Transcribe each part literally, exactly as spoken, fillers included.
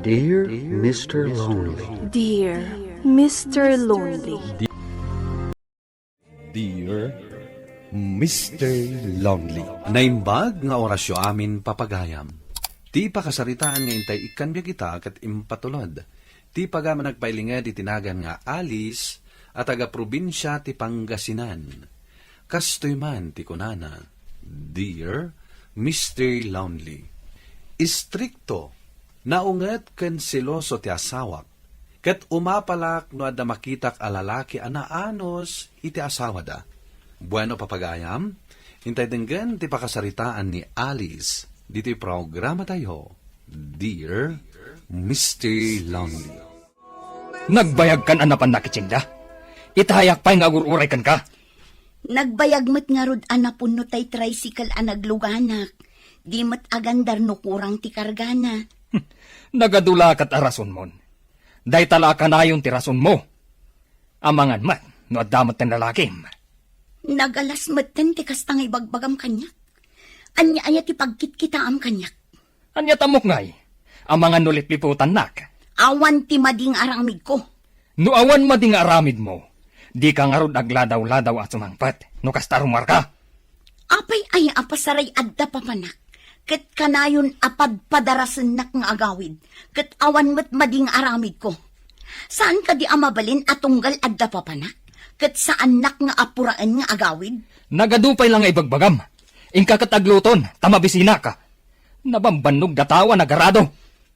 Dear Mister Lonely. Dear Mister Lonely. Dear Mister Lonely. Naimbag nga orasyo amin, papagayam. Ti pakasaritaan nga intay ikkan biag ita ket impatulod ti pagayam a nagpailinged iti nagan nga Alice a taga-probinsia ti Pangasinan. Kastoy man ti kunana, Dear Mister Lonely, istrikto, naunget ken seloso ti asawak, ket umapalak no adda makitak a lalaki a naanus iti asawada. Bueno, papagayam, intay denggen ti pakasaritaan ni Alice ditoy programatayo, Dear Mister Lonely. Nagbayagkan a napannak iti tienda? Itayak pay nga agur-uray kenka. Nagbayag met ngarud a napunno tay tricycle a nagluganak. Di met agandar no kurang ti kargana. Nagadulakat a rasonmon. Dayta la a kanayon ti rasonmo. Amangan met no adda met ten lalakim. Nagalas met ten ti kasta nga ibagbagam kaniak. Ania aya ti pagkitkitaam kaniak? Ania tamok ngay? Amangan no lipliputannak. Awan ti madi nga aramidko. No awan madi nga aramidmo, dika ngarud agladaw-ladaw a sumangpet no kasta a rumuarka. Apay aya a pasaray adda papanak, ket kanayon a padpadarasennak nga agawid, ket awan met madi nga aramidko? Saan kadi a mabalin a tunggal adda papanak, ket saannak nga apuraen nga agawid? Nagadu pay la nga ibagbagam. Inka ket agluton, ta mabisinak. Nabambannog datawa nagarado.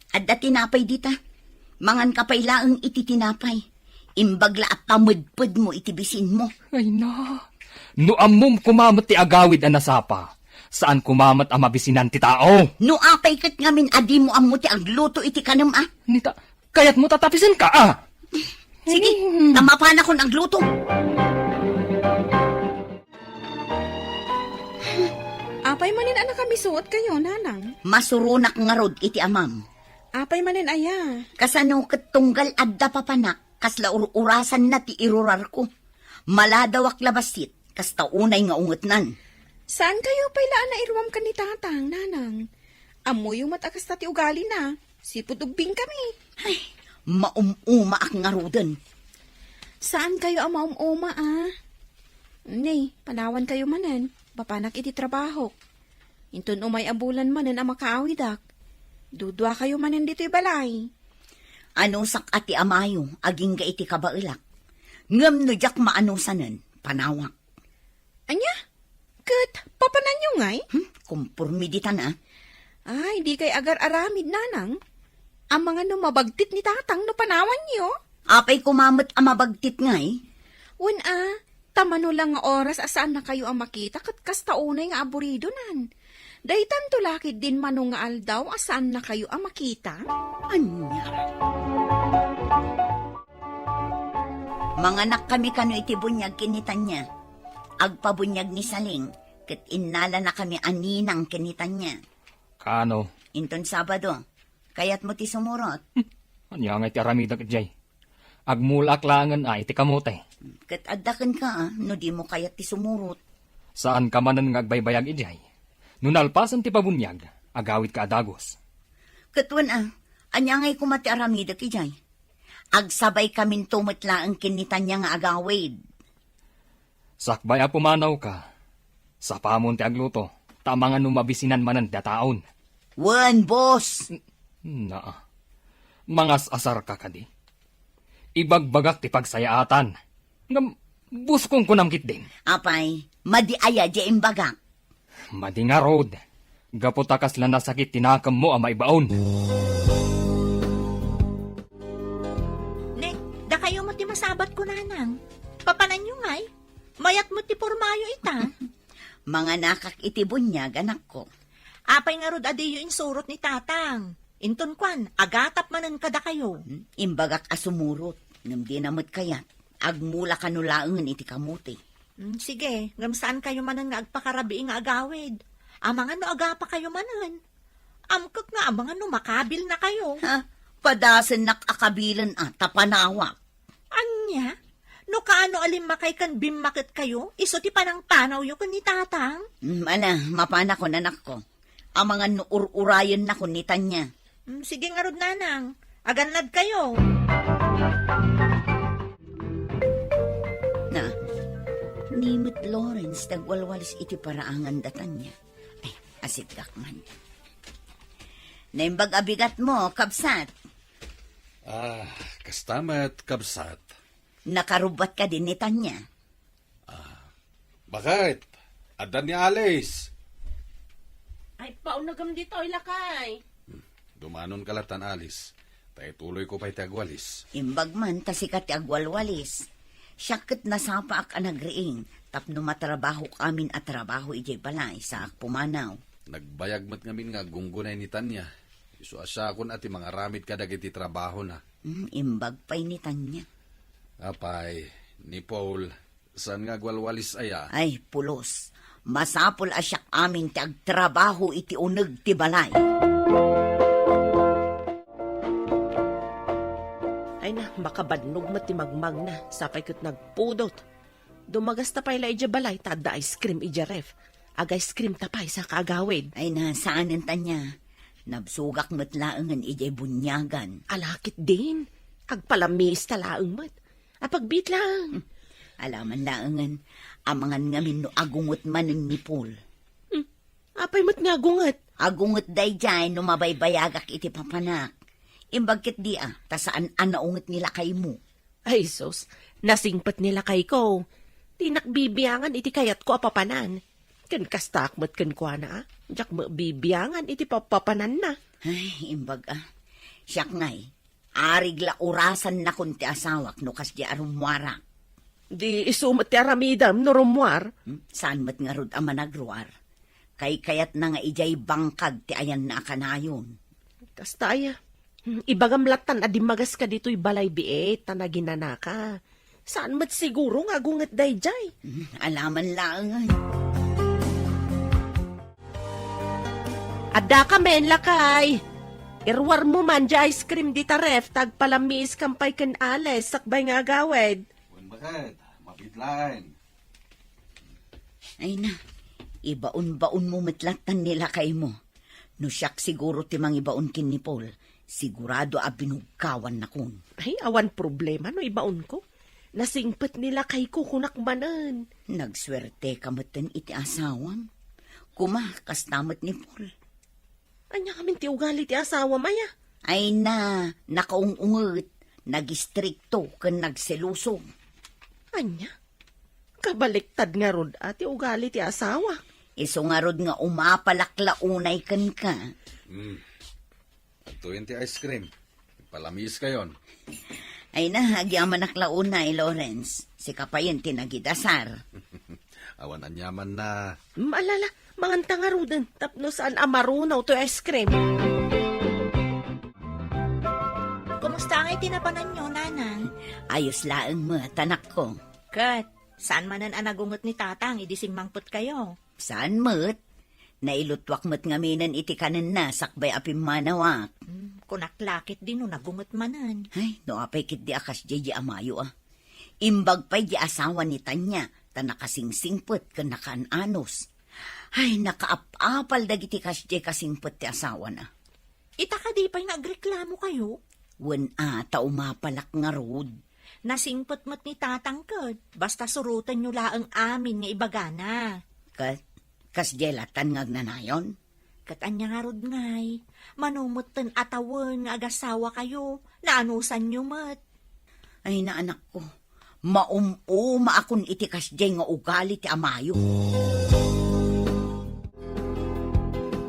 Adda tinapay dita. Manganka pay laeng iti tinapay. Imbag la a pamedpedmo iti bisinmo. Ay na, no ammom koma met ti agawid a nasapa, saan koma met a mabisinan ti tao. No apay ket ngamin a dimo ammo ti agluto iti kanem a? Nita, kayatmo ta tapisenka a? Sige, hmm, ta mapanakon agluto. Apay manen a nakamisuotkayo, nanang? Masuronak ngarud iti amam. Apay manen aya? Kasano ket tunggal adda papanak, kasla ur-urasanna ti irurarko. Maladawak la bassit, kasta unay nga ungetnan. Saankayo pay la a nairuam ken ni tatang, nanang? Ammoyo met a kasta ti ugalina. Sipud ubbingkami. Ay, maum-umaak ngaruden. Saankayo a maum-uma, a? Ne, panawankayo manen. Mapanak iti trabahok. Inton umay a bulan manen a makaawidak, duduakayo manen ditoy balay. Anusak a ti amayo agingga iti kabaelak. Ngem no diak maanusanen, panawak. Ania? Ket papananyo ngay? Hmm, kumporme ditan a. Ay, dikay agar-aramid, nanang. Amangan no mabagtit ni tatang no panawanyo? Apay koma met a mabagtit ngay? Wen a, ta mano la nga oras a saannakayo a makita ket kasta unay nga aburidonan. Daytanto la ketdin mano nga aldaw a saannakayo a makita? Ania? Manganakkami kano iti buniag ken ni Tanya. Agpabuniag ni Saling, ket innalanakami a ninang ken ni Tanya. Kano? Inton Sabado. Kayatmo ti sumurot? Hmm. Ania ngay ti aramidek idiay? Agmulaak laengen a iti kamote. Ket adda kenka a, no dimo kayat ti sumurot. Saanka manen nga agbaybayag idiay. No nalpasen ti pabuniag, agawidka a dagus. Ket wen a, ania ngay koma ti aramidek idiay? Agsabaykaminto met laeng ken ni Tanya nga agawid. Sakbay a pumanawka, sapamon ti agluto, ta amangan no mabisinan manen dataon. Wen, boss! N-, naa. Mangas-asarka kadi? Ibagbagak ti pagsayaatan. Ngem, boss, kunkunam ketdin. Apay, madi aya diay imbagak? Madi ngarud, gapu ta kasla nasakit ti nakemmo a maibaon. Ne, dakayo met ti masabatko, nanang. Papananyo ngay? Mayat met ti pormayo ita. Manganakak iti buniag, anakko. Apay ngarud a diyo insurot ni tatang? Inton kuan, agatap manen kadakayo. Hmm, imbagak a sumurot, ngem dina met kayat. Agmula kano laengen iti kamote. Hmm, sige, ngem saankayo manen nga agpakarabii nga agawid. Amangan no agapakayo manen. Amkek nga amangan no makabilnakayo. Ha? Padasennak a kabilen a, ta panawak. Ania? No kaano a limmakay ken bimmaketkayo, isu ti panangpanawyo ken ni tatang? Hmm, ala, mapanakon, anakko. Amangan no ur-urayennakon ni Tanya. Mm, sige ngarud, nanang. Agannadkayo. Na, ni met Lawrence ti agwalwalis iti paraangan da Tanya. Ay, asigak man. Naimbag a bigatmo, kabsat. Ah, kasta met, kabsat. Nakarubbat kadi ni Tanya? Ah, baket? Adda ni Alice. Ay, paunagam ditoy, lakay. Dumanon ka latan, Alice. Ta ituloyko pay ti agwalis. Imbag man ta sika ti agwalwalis. Siak ket nasapaak a nagriing tapno matrabahok amin a trabaho idiay balay saak pumanaw. Nagbayag met ngamin nga aggunggunay ni Tanya. Isu a siakon a ti mangaramid kadagiti trabahona. Hmm, imbag pay ni Tanya. Apay, ni Paul, saan nga agwalwalis aya? Ay, pulos. Masapul a siak amin ti agtrabaho iti uneg ti balay. Ay na, makabannog met ti magmagna, sapay ket nagpudot. Dumagasta pay la idiay balay ta adda ice cream idiay ref. Ag-ice cream ta pay sa kaagawid. Ay na, saanen Tanya. Nabsogak met laengen idiay bunyagan. Ala ketdin. Agpalamiis ta laeng met. Apagbiit laeng. Hmm. Alaman laengen, amangan ngamin no agunget manen ni Paul. Hmm. Apay met nga agunget? Agunget daydiay no mabaybayagak iti papanak. Imbag ketdi a, ta saan a naunget ni lakaymo. Ay, sus, nasingpet ni lakayko. Dinak bibiangan iti kayatko a papanan. Ken kastaak met kenkuana, a. Diak met bibiangan iti papapananna. Ay, imbag a. Siak ngay, arig la urasannakon ti asawak no kasdi a rummuarak. Di isu met ti aramidem no rummuar? Hmm? Saan met ngarud a managruar? Kaykayatna nga idiay bangkag ti ayanna a kanayon. Kasta aya. Hmm, ibagam lattan a dimmagas ka ditoy balay biit ta naginanaka. Saan met siguro nga agunget daydiay? Hmm, alaman laengen. Adda ka men, lakay. Iruarmo man di ice cream dita ref, ta agpalamiis kam pay ken Alex, sakbay nga agawid. Wen, baket, mabit laeng. Ay na, ibaon-baonmo met lattan ni lakaymo. No siak siguro ti mangibaon ken ni Paul, sigurado a binugkawannakon. Ay, awan problema no ibaonko. Nasingpet ni lakayko, kunak manen. Nagsuerteka metten iti asawam. Kuma, kasta met ni Paul. Ania ngamin ti ugali ti asawam, aya? Ay na, nakaung-unget, nagistrikto, ken nagseloso. Ania? Kabaliktad ngarud a ti ugali ti asawa. Isu ngarud nga umapalak la unay kenka. Hmm. Adtoyen ti ice cream. Palamiiskayon. Ay na, agyamanak la unay, Lawrence. Sika payen ti nagidasar. Awan aniamanna. Mm, alala, manganta ngaruden, tapno saan a marunaw toy ice cream. Kumusta ngay ti napananyo, nanang? Ayos laeng met, anakko. Ket, saan manen a nagunget ni tatang idi simmangpetkayo? Saan met? Nailutuak met ngaminen iti kanenna sakbay a pimmanawak. Hmm, kunak la ketdi no nagunget manen. Ay, no apay ketdi a kasdiay di amayo a. Imbag pay di asawa ni Tanya, ta nakasingsingpet ken nakaanus. Ay, nakaap-apal dagiti kasdiay kasingpet ti asawana. Ita kadi pay nga agreklamokayo? Wen a, ta umapalak ngarud. Nasingpet met ni tatang ket, basta surotenyo laeng amin nga ibagana. Ket, kasdiay latan nga agnanayon? Ket ania ngarud ngay, mano metten a tawen nga agasawakayo, naanusanyo met. Ay, naanakko, maum-umaakon iti kasdiay nga ugali ti amayo.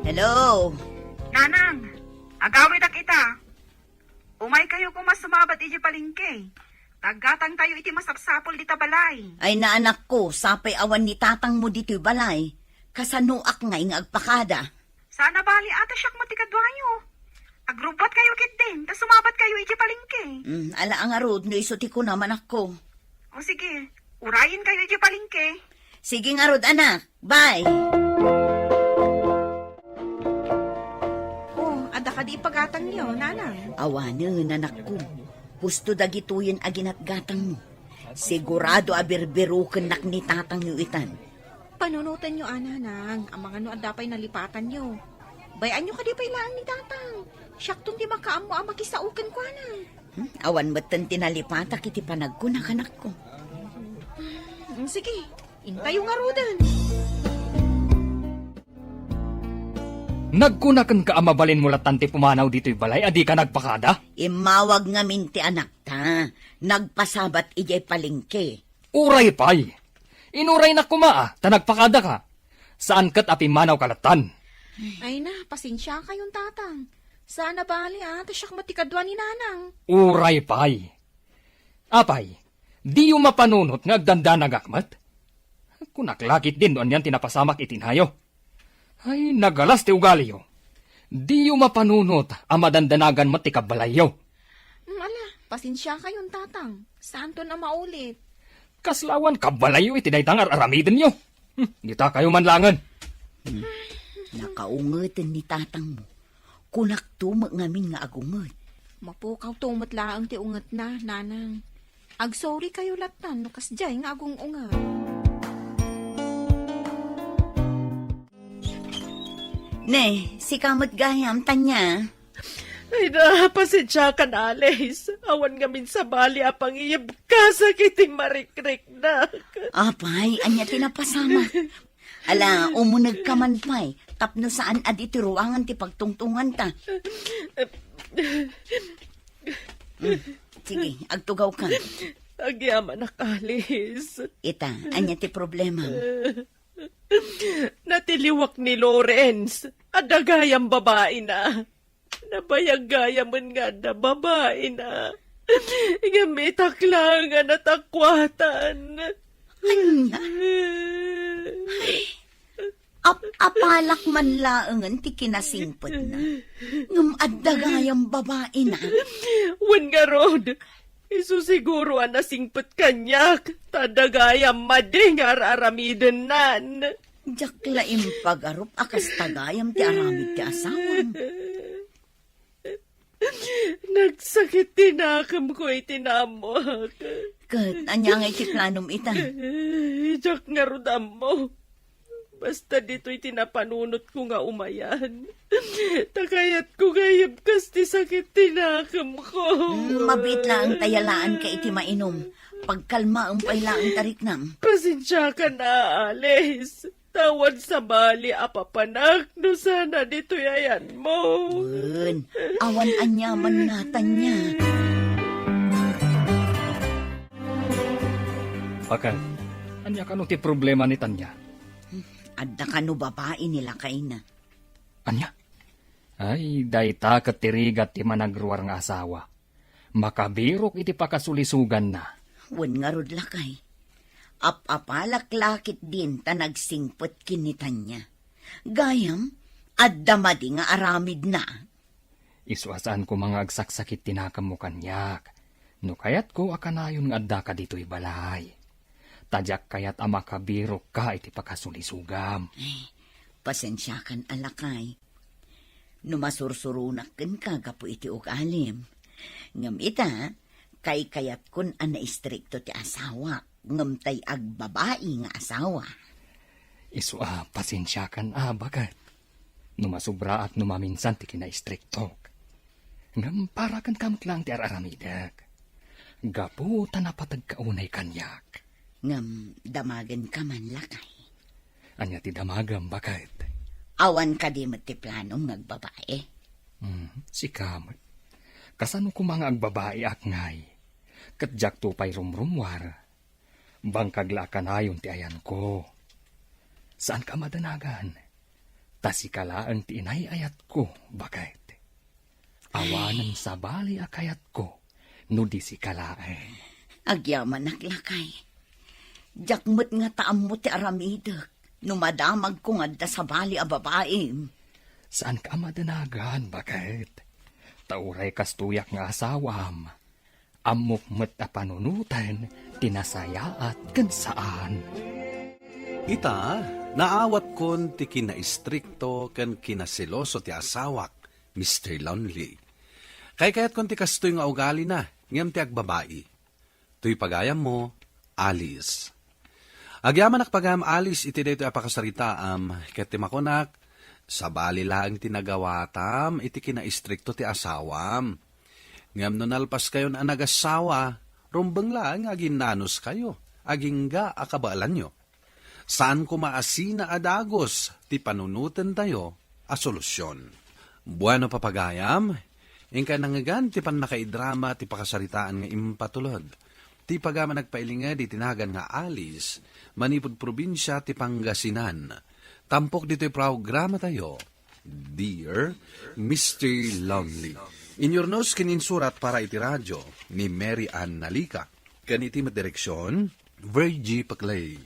Hello? Nanang, agawidak ita. Umaykayo koma sumabat idiay palengke. Taggatangtayo iti masapsapul dita balay. Ay, naanakko, sapay awan ni tatangmo ditoy balay. Kasanoak ngay nga agpakada? Saan a bali a ta siak met ti kaduayo. Agrubbuatkayo ketdin, ta sumabatkayo idiay palengke. Mm, ala a ngarud no isu ti kunam, anakko. O sige, urayenkayo idiay palengke. Sige ngarud, anak. Bye. Oh, adda kadi ipagatangyo, nanang? Awanen, anakko. Husto dagitoyen a ginatgatangmo. Sigurado a birbirukennak ni tatangyo itan. Panunotenyo a, nanang, amangan no adda pay nalipatanyo. Bay-anyo kadi pay laeng ni Tatang. Siakton ti makaammo a makisao kenkuana. Hmm, awan metten ti nalipatak iti panagkuna, anakko. Mm, sige, intayo ngaruden. Nagkuna kenka a mabalinmo lattan ti pumanaw ditoy balay a dika nagpakada? Immawag ngamin ti anakta. Nagpasabat idiay palengke. Uray pay. Inuraynak koma a, ta nagpakadaka. Saan ket a pimmanawka lattan. Ay na, pasensiakayon, Tatang. Saan a bali, a, ta siak met ti kadua ni Nanang. Uray pay. Apay, diyo mapanunot nga agdandanagak met? Kunak la ketdin no anian ti napasamak iti inayo. Ay, nagalas ti ugaliyo. Diyo mapanunot a madandanagan met ti kabbalayyo. Mm, ala, pasensiakayon, Tatang. Saanton a maulit. Kasla awan kabbalayyo iti dayta nga ar-aramidenyo. Hmm, ditakayo man laengen. Hmm. Nakaungeten ni tatangmo. Kunakto met ngamin nga agunget. Mapukawto met laeng ti ungetna, Nanang. Agsorikayo lattan no kasdiay nga agung-unget. Ne, sika met gayam, Tanya. Ay na, pasensiakan, Alice. Awan ngamin sabali a pangiyebkasak iti marikriknak. Apay, ania ti napasamak? Ala, umunegka man pay, tapno saan a di ti ruangan ti pagtungtunganta. Mm, sige, agtugawka. Agyamanak, Alice. Ita, ania ti problemam? Natiliwak ni Lawrence. Adda gayam babaina. Nabayag gayamen nga adda babaina. Ngem itak laeng a natakuatan. Ania? Ap-apalak man laengen ti kinasingpetna. Ngem adda gayam babaina. Wen ngarud, isu siguro a nasingpet kaniak, ta adda gayam madi nga ar-aramidennan. Diak la impagarup a kasta gayam ti aramid ti asawam. Nagsakit ti nakemko iti naammoak. Ket ania ngay ti planom ita? Diak ngarud ammo. Basta ditoy ti napanunotko nga umayan. Ta kayatko nga iyebkas ti sakit ti nakemko. Hmm, mabiit laeng ta yalaanka iti mainum. Pagkalmaem pay laeng ta riknam. Pasensiakan a, Alice. Ta awan sabali a papanak no saan a ditoy ayanmo. Wen, awan aniaman nga, Tanya. Bakit? Ania kano ti problema ni Tanya? Adda kano babai ni lakayna. Ania? Ay, dayta ket ti rigat ti managruar nga asawa. Makabirok iti pakasulisuganna. Wen ngarud, lakay. Ap-apalak la ketdin ta nagsingpet ken ni Tanya. Gayam, adda madi nga aramidna. Isu a saan koma nga agsaksakit ti nakemmo kaniak. No kayatko a kanayon nga addaka ditoy balay. Ta diak kayat a makabirokka iti pakasulisogam. Ay, pasensiakan a, lakay. No masursuronak kenka gapu iti ugalim. Ngem ita, kaykayatkon a naistrikto ti asawak, ngem tay agbabai nga asawa. Isu a, pasensiakan a, baket. No masubraak no maminsan ti kinaistriktok. Ngem para kenka met laeng ti ar-aramidek. Gapu ta napategka unay kaniak. Ngem damagenka man, lakay. Ania ti damagem, baket? Awan kadi met ti planom nga agbabai? Hmm, sika met. Kasano koma nga agbabaiak ngay? Ket diakto pay rumrummuar. Bangkag la a kanayon ti ayanko. Saanka a madanagan. Ta sika laeng ti inay-ayatko, baket. Awanen sabali a kayatko no di sika laeng. Agyamanak, lakay. Diak met ngata ammo ti aramidek no madamagko nga adda sabali a babaim. Saanka a madanagan, baket. Ta uray kastoyak nga asawam, ammok met a panunoten ti nasayaat ken saan. Ita, naawatkon ti kinaistrikto ken kinaseloso ti asawak, Mister Lonely. Kaykayatkon ti kastoy nga ugalina, ngem ti agbabai. Toy pagayammo, Alice. Agyamanak pagayam, Alice, iti daytoy a pakasaritaam, ket ti makunak, Sabali laeng ti nagawatam iti kinaistrikto ti asawam. Ngem no nalpaskayon a nagasawa, rumbeng laeng nga aginnanuskayo, agingga a kabaelanyo. Saan koma a sina a dagus ti panunotentayo a solusion. Bueno, papagayam, inka nangngegan ti pannakaidrama ti pakasaritaan nga impatulod. Ti pagayam a nagpailinged iti nagan nga Alice, manipud probinsia ti Pangasinan. Tampok ditoy programatayo, Dear Mister Lonely. Inyurnos ken insurat para iti radio ni Mary Ann Nalica. Ken iti met direksion, Virgie Paclay.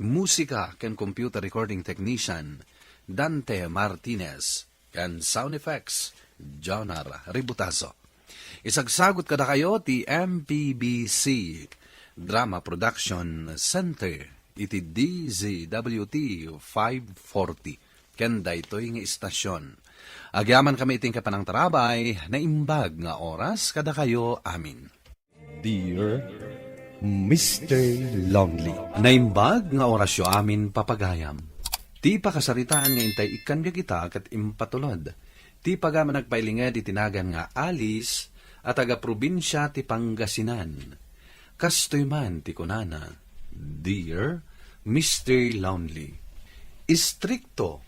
Musika ken computer recording technician, Dante Martinez. Ken sound effects, Jonar Ributazo. Isagsagut kadakayo ti M P B C Drama Production Center iti D Z W T five forty. Ken daytoy nga istasion. Agyamankami iti panangtarabay, naimbag nga oras kadakayo amin. Dear Mister Lonely. Naimbag nga orasyo amin, papagayam. Ti pakasaritaan nga intay ikkan dagita ket impatulod. Ti pagayam a nagpailinged iti nagan nga Alice a taga-probinsia ti Pangasinan. Kastoy man ti kunana, Dear Mister Lonely. Istrikto,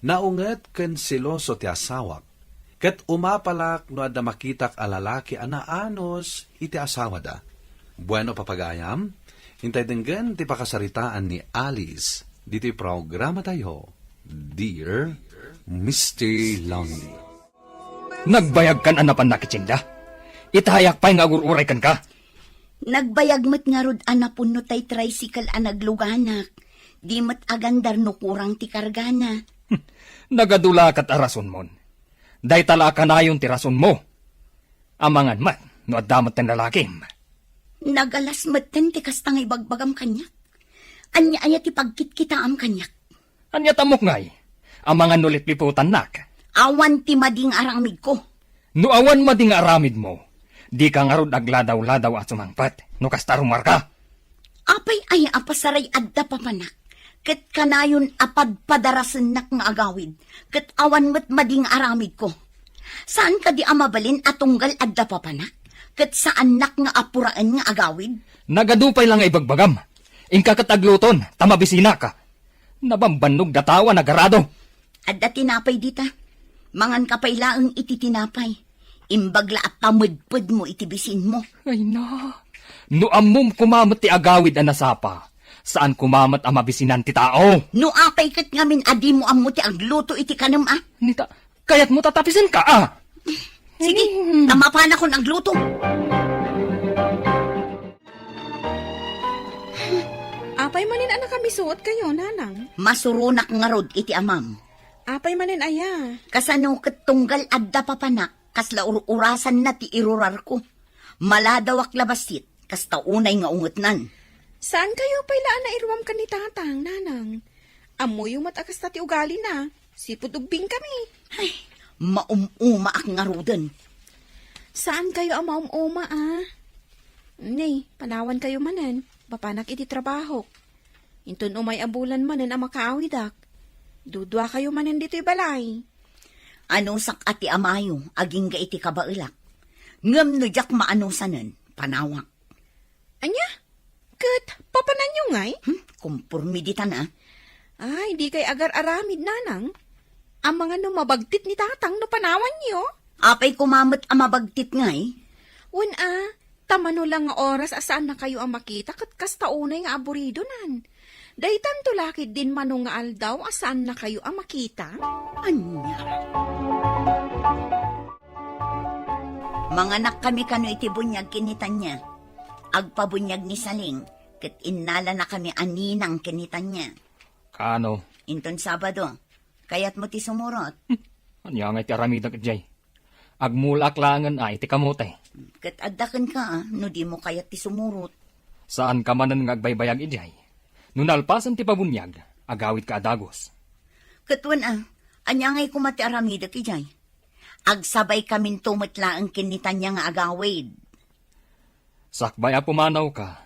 naunget ken seloso ti asawak. Ket umapalak no adda makitak a lalaki a naanus iti asawada. Bueno, papagayam, intay denggen ti pakasaritaan ni Alice ditoy programatayo, Dear Mister Lonely. Nagbayagkan a napan nakitsinda? Itayak pay nga agur-uray kenka. Nagbayag met ngarud a napunno tay tricycle a nagluganak. Di met agandar no kurang ti kargana. Nagadulakat a rasonmon. Dayta la a kanayon ti rasonmo. Amangan met no adda met ten lalakim. Nagalas met ten ti kasta nga ibagbagam kaniak. Ania aya ti pagkitkitaam kaniak? Ania tamok ngay? Amangan no lipliputannak. Awan ti madi nga aramidko. No awan madi nga aramidmo, dika ngarud agladaw-ladaw a sumangpet no kasta a rumarka. Apay aya a pasaray adda papanak, ket kanayon a padpadarasennak nga agawid, ket awan met madi nga aramidko? Saan kadi a mabalin a tunggal adda papanak, ket saannak nga apuraen nga agawid? Nagadu pay la nga ibagbagam. Inka ket agluton, ta mabisinak. Nabambannog datawa nagarado. Adda tinapay dita. Manganka pay laeng iti tinapay. Imbag la a pamedpedmo iti bisinmo. Ay na, no ammom koma met ti agawid a nasapa, saan koma met a mabisinan ti tao. No apay ket ngamin a dimo ammo ti agluto iti kanem a? Nita, kayatmo ta tapisenka a? Sige, ta mapanakon agluto. Apay manen a nakabisuotkayo, nanang? Masuronak ngarud iti amam. Apay manen aya? Kasano ket tunggal adda papanak, kasla ur-urasanna ti irurarko. Maladawak la bassit, kasta unay nga ungetnan. Saankayo pay la a nairuam ken ni tatang, nanang? Ammoyo met a kasta ti ugalina. Sipud ubbingkami. Ay, maum-umaak ngaruden. Saankayo a maum-uma a? Nay, panawankayo manen, mapanak iti trabahok. Inton umay a bulan manen a makaawidak, duduakayo manen ditoy balay. Anusak a ti amayo, agingga iti kabaelak. Ngem no diak maanusanen, panawak. Ania? Ket papananyo ngay? Hmm, kumporme ditan a. Ay, dikay agar-aramid, nanang. Amangan no mabagtit ni tatang no panawanyo. Apay koma met a mabagtit ngay? Wen a, ta mano la nga oras a saannakayo a makita ket kasta unay nga aburidonan. Daytanto la ketdin mano nga aldaw a saannakayo a makita? Ania? Manganakkami kano iti buniag ken ni Tanya. Agpabuniag ni Saling, ket innalanakami a ninang ken ni Tanya. Kano? Inton Sabado, kayatmo ti sumurot? Hmm, ania ngay ti aramidek idiay? Agmulaak laengen a iti kamote. Ket adda kenka a, no dimo kayat ti sumurot. Saanka manen nga agbaybayag idiay. No nalpasen ti pabuniag, agawidka a dagus. Ket wen a, ania ngay koma ti aramidek idiay? Agsabaykaminto met laeng ken ni Tanya nga agawid. Sakbay a pumanawka,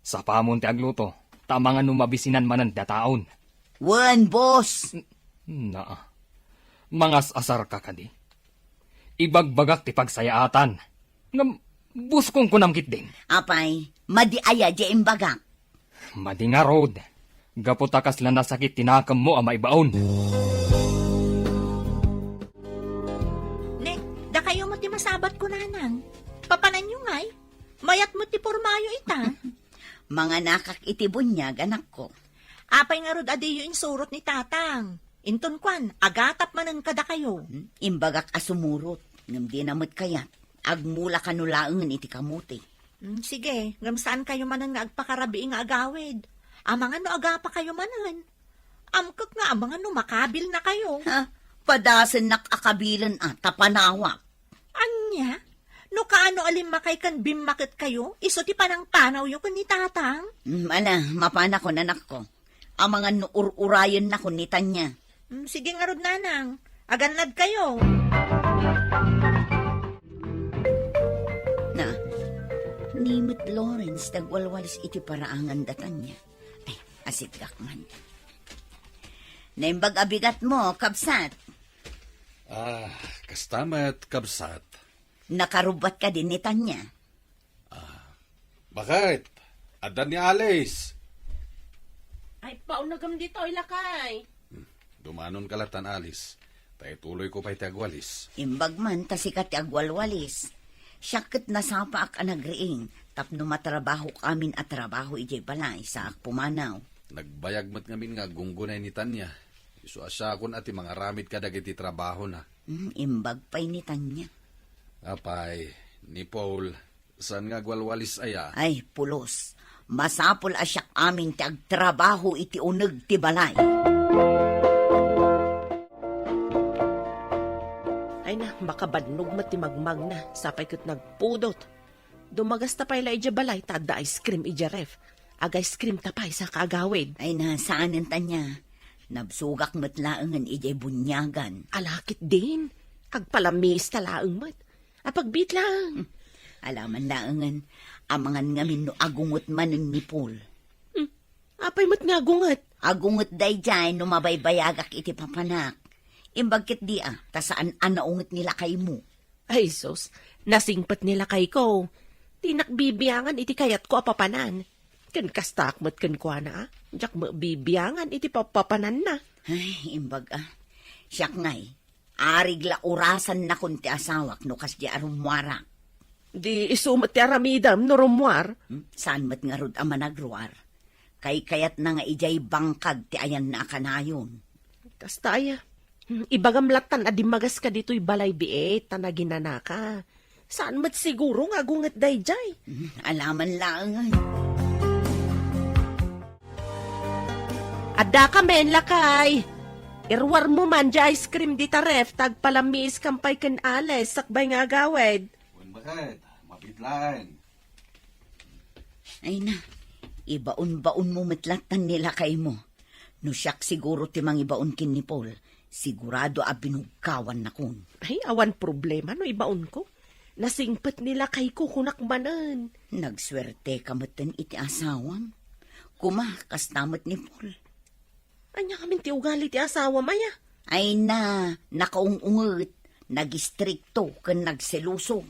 sapamon ti agluto, ta amangan no mabisinan manen dataon. Wen, boss! N-, naa. Mangas-asarka kadi? Ibagbagak ti pagsayaatan. Ngem, buskong kunam ketdin. Apay, madi aya diay imbagak? Madi ngarud. Gapu ta kasla nasakit ti nakemmo a maibaon. Ne, dakayo met ti masabat ko, nanang. Papananyo ngay? Mayat met ti pormayo ita. Manganakak iti buniag, anakko. Apay ngarud a diyo insurot ni tatang? Inton kuan, agatap manen kadakayo. Hmm, imbagak a sumurot, ngem dina met kayat. Agmula kano laengen iti kamote. Hmm, sige, ngem saan kayo manen nga agpakarabii nga agawid. Amangan no agapa kayo manen. Amkek nga amangan no makabilna kayo. Ha? Padasennak a kabilen a, ta panawak. Ania? No kaano a limmakay ken bimmaket kayo, isu ti panangpanawyo ken ni tatang? Mm, ala, mapanakon, anakko. Amangan no ur-urayennakon ni Tanya. Mm, sige ngarud, nanang. Agannad kayo. Na, ni met Lawrence ti agwalwalis iti paraangan da Tanya. Ay, asigak man. Naimbag a bigatmo, kabsat. Ah, kasta met, kabsat. Nakarubbat kadi ni Tanya? Ah, bakit? Adda ni Alice. Ay, paunagam ditoy, lakay. Hmm, dumanonka latan, Alice. Ta ituloyko pay ti agwalis. Imbag man ta sika ti agwalwalis. Siak ket nasapaak a nagriing tapno matrabahok amin a trabaho idiay balay, saak pumanaw. Nagbayag met ngamin nga aggunggunay ni Tanya. Isu a siakon a ti mangaramid kadagiti trabahona. Hmm, imbag pay ni Tanya. Apay, ni Paul, saan nga agwalwalis aya? Ay, pulos. Masapul a siak amin ti agtrabaho iti uneg ti balay. Ay na, makabannog met ti magmagna, sapay ket nagpudot. Dumagasta pay la idiay balay ta adda ice cream idiay ref. Ag-ice cream ta pay sa kaagawid. Ay na, saanen Tanya. Nabsogak met laengen idiay buniagan. Ala ketdin. Agpalamiis ta laeng met. Apagbiit lang. Hmm. Alaman laengen, amangan ngamin no agunget manen ni Paul. Hmm. Apay met nga agunget? Agunget daydiay no mabaybayagak iti papanak. Imbag ketdi a, ta saan a naunget ni lakaymo. Ay, sus, nasingpet ni lakayko. Dinak bibiangan iti kayatko a papanan. Ken kastaak met kenkuana, a. Diak met bibiangan iti papapananna. Ay, imbag a. Siak ngay, arig la urasannakon ti asawak no kasdi a rummuarak. Di isu met ti aramidem no rummuar? Hmm? Saan met ngarud a managruar? Kaykayatna nga idiay bangkag ti ayanna a kanayon. Kasta aya. Hmm, ibagam lattan a dimmagas ka ditoy balay biit ta naginanaka. Saan met siguro nga agunget daydiay? Hmm, alaman laengen. Adda ka men, lakay. Iruarmo man di ice cream dita ref, ta agpalamiis kam pay ken Alice, sakbay nga agawid. Wen, bakit? Mabitlaen. Ay na, ibaon-baonmo met lattan ni lakaymo. No siak siguro ti mangibaon ken ni Paul, sigurado a binugkawannakon. Ay, awan problema no ibaonko. Nasingpet ni lakayko, kunak manen. Nagsuerteka metten iti asawam. Kuma, kasta met ni Paul. Ania ngamin ti ugali ti asawam aya? Ay na, nakaung-unget, nagistrikto, ken nagseloso.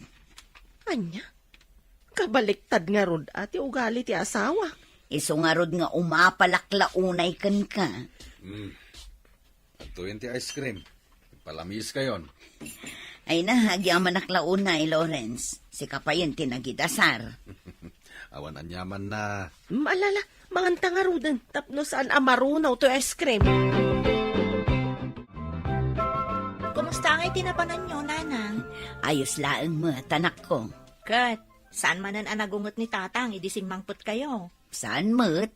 Ania? Kabaliktad ngarud a ti ugali ti asawa. Isu ngarud nga umapalak la unay kenka. Hmm. Adtoyen ti ice cream. Palamiis kayon. Ay na, agyamanak la unay, Lawrence. Sika payen ti nagidasar. Awan aniamanna. Hmm, ala, ala, manganta ngaruden, tapno saan a marunaw to ice cream. Kumusta ngay ti napananyo, nanang? Ayos laeng met, anakko. Ket, saan manen a nagunget ni tatang idi simmangpet kayo? Saan met?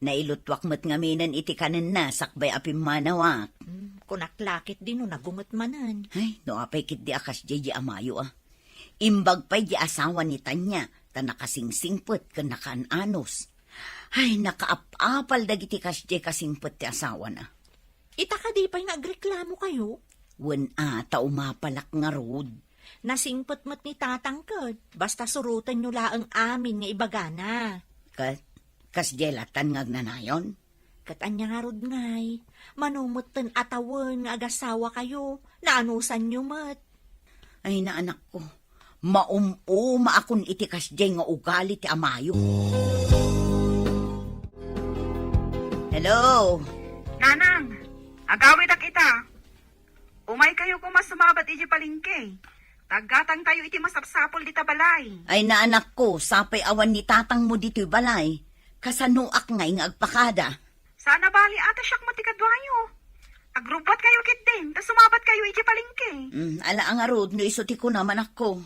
Nailutuak met ngaminen iti kanenna sakbay a pimmanawak. Hmm, kunak la ketdi no nagunget manen. Ay, no apay ketdi a kasdiay di amayo a. Imbag pay di asawa ni Tanya, ta nakasingsingpet ken nakaan-anos. Ay, nakaap-apal dagiti kasdiay kasingpet ti asawana. Ita kadi pay nga agreklamo kayo? Wen a, ta umapalak ngarud. Nasingpet met ni tatang ket, basta surotenyo laeng amin nga ibagana. Ket, kasdiay lattan nga agnanayon? Ket ania ngarud ngay, mano metten a tawen nga agasawakayo, naanusanyo met. Ay, naanakko, maum-umaakon iti kasdiay nga ugali ti amayo. Hello? Nanang, agawidak ita. Umaykayo koma sumabat idiay palengke. Taggatangtayo iti masapsapul dita balay. Ay, naanakko, sapay awan ni tatangmo ditoy balay. Kasanoak ngay nga agpakada? Saan a bali, ata siak met ti kaduayo. Agrubbuatkayo ketdin, ta sumabatkayo idiay palengke. Mm, ala a ngarud, no isu ti kunam, anakko.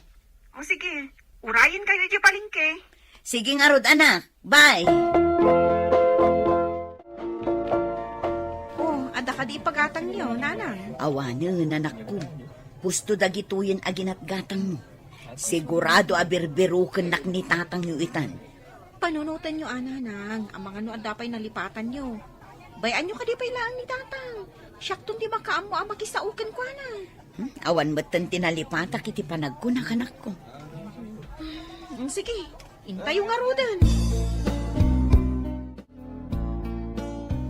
O sige, urayenkayo idiay palengke. Sige ngarud, anak. Bye! Oh, adda kadi ipagatangyo, nanang? Awanen, anakko. Husto dagitoyen a ginatgatangmo. Sigurado a birbirukennak ni tatangyo itan. Panunotenyo a, nanang, amangan no adda pay nalipatanyo. Bay-anyo kadi pay laeng ni tatang. Siakton ti makaammo a makisao kenkuana. Hmm? Awan metten ti nalipatak iti panagkunak, anakko. Mm, sige, intayo ngaruden.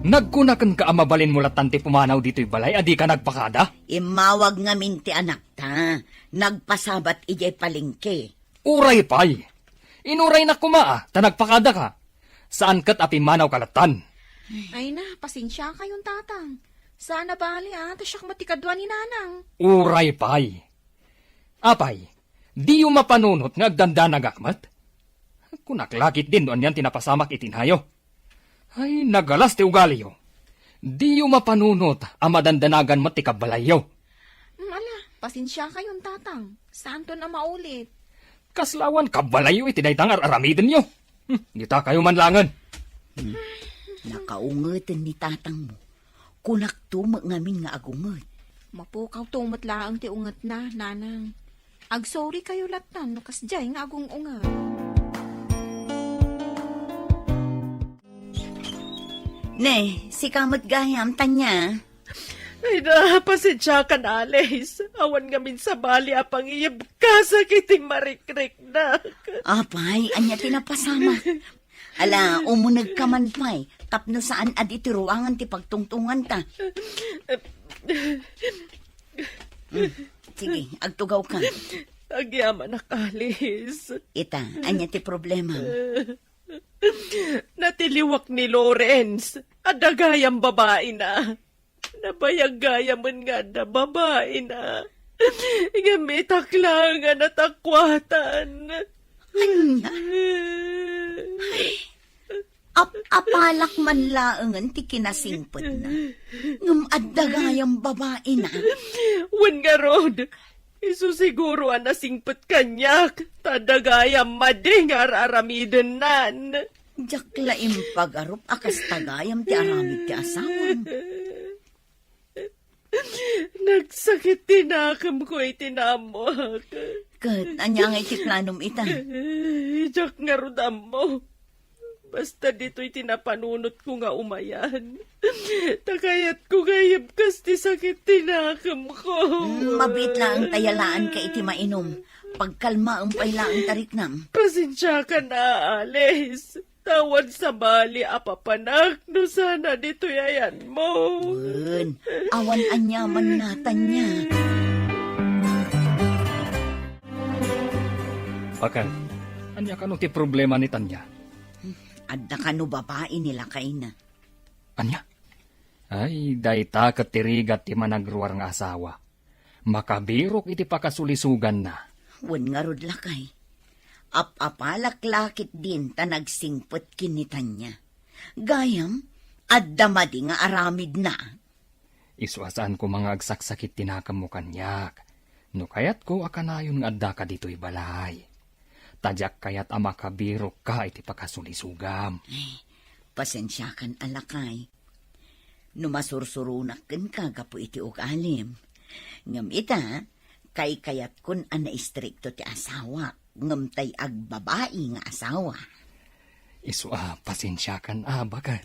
Nagkuna kenka a mabalinmo lattan ti pumanaw ditoy balay a dika nagpakada? Immawag ngamin ti anakta. Nagpasabat idiay palengke. Uray pay! Inuraynak koma a, ta nagpakadaka. Saan ket a pimmanawka lattan. Ay na, pasensiakayon, tatang. Saan a bali a, ta siak met ti kadua ni nanang. Uray pay! Apay, diyo mapanunot nga agdandanagak met? Kunak la ketdin no anian ti napasamak iti inayo. Ay, nagalas ti ugaliyo. Diyo mapanunot a madandanagan met ti kabbalayyo. Mm, ala, pasensiakayon, tatang. Saanton a maulit. Kasla awan kabbalayyo iti dayta nga ar-aramidenyo. Hmm, ditakayo man laengen. Hmm. Nakaungeten ni tatangmo. Kunakto met ngamin nga agunget. Mapukawto met laeng ti ungetna, nanang. Agsorikayo lattan no kasdiay nga agung-unget. Ne, sika met gayam, Tanya. Ay na, pasensiakan, Alice. Awan ngamin sabali a pangiyebkasak iti marikriknak. Apay, ania ti napasamak? Ala, umunegka man pay, tapno saan a di ti ruangan ti pagtungtunganta. Mm, sige, agtugawka. Agyamanak, Alice. Ita, ania ti problema? Natiliwak ni Lawrence. Adda gayam babaina. Nabayag gayamen nga adda babaina. Ngem itak laeng a natakuatan. Ania? Ap-apalak man laengen ti kinasingpetna. Ngem adda gayam babaina. Wen ngarud, isu siguro a nasingpet kaniak, ta adda gayam madi nga ar-aramidennan. Diak la impagarup a kasta gayam ti aramid ti asawam. Nagsakit ti nakemko iti naammoak. Ket ania ngay ti planom ita? Diak ngarud ammo. Basta ditoy ti napanunotko nga umayan. Ta kayatko nga iyebkas ti sakit ti nakemko. Mm, mabiit laeng ta yalaanka iti mainum. Pagkalmaem pay laeng ta riknam. Pasensiakan a, Alice. Ta awan sabali a papanak no saan a ditoy ayanmo. Wen, awan aniaman natan nia. Bakit? Ania kano ti problema ni Tanya? Adda kano babai ni lakayna? Ania? Ay, dayta ket ti rigat ti managruar nga asawa. Makabirok iti pakasulisuganna. Wen ngarud, lakay. Ap-apalak la ketdin ta nagsingpet ken ni Tanya. Gayam, adda madi nga aramidna. Isu a saan koma nga agsaksakit ti nakemmo kaniak. No kayatko a kanayon nga addaka ditoy balay. Ta diak kayat a makabirokka iti pakasulisogam. Ay, pasensiakan a, lakay. No masursuronak kenka gapu iti ugalim. Ngem ita, kaykayatkon a naistrikto ti asawak, ngem tay agbabai nga asawa. Isu a, pasensiakan a, baket.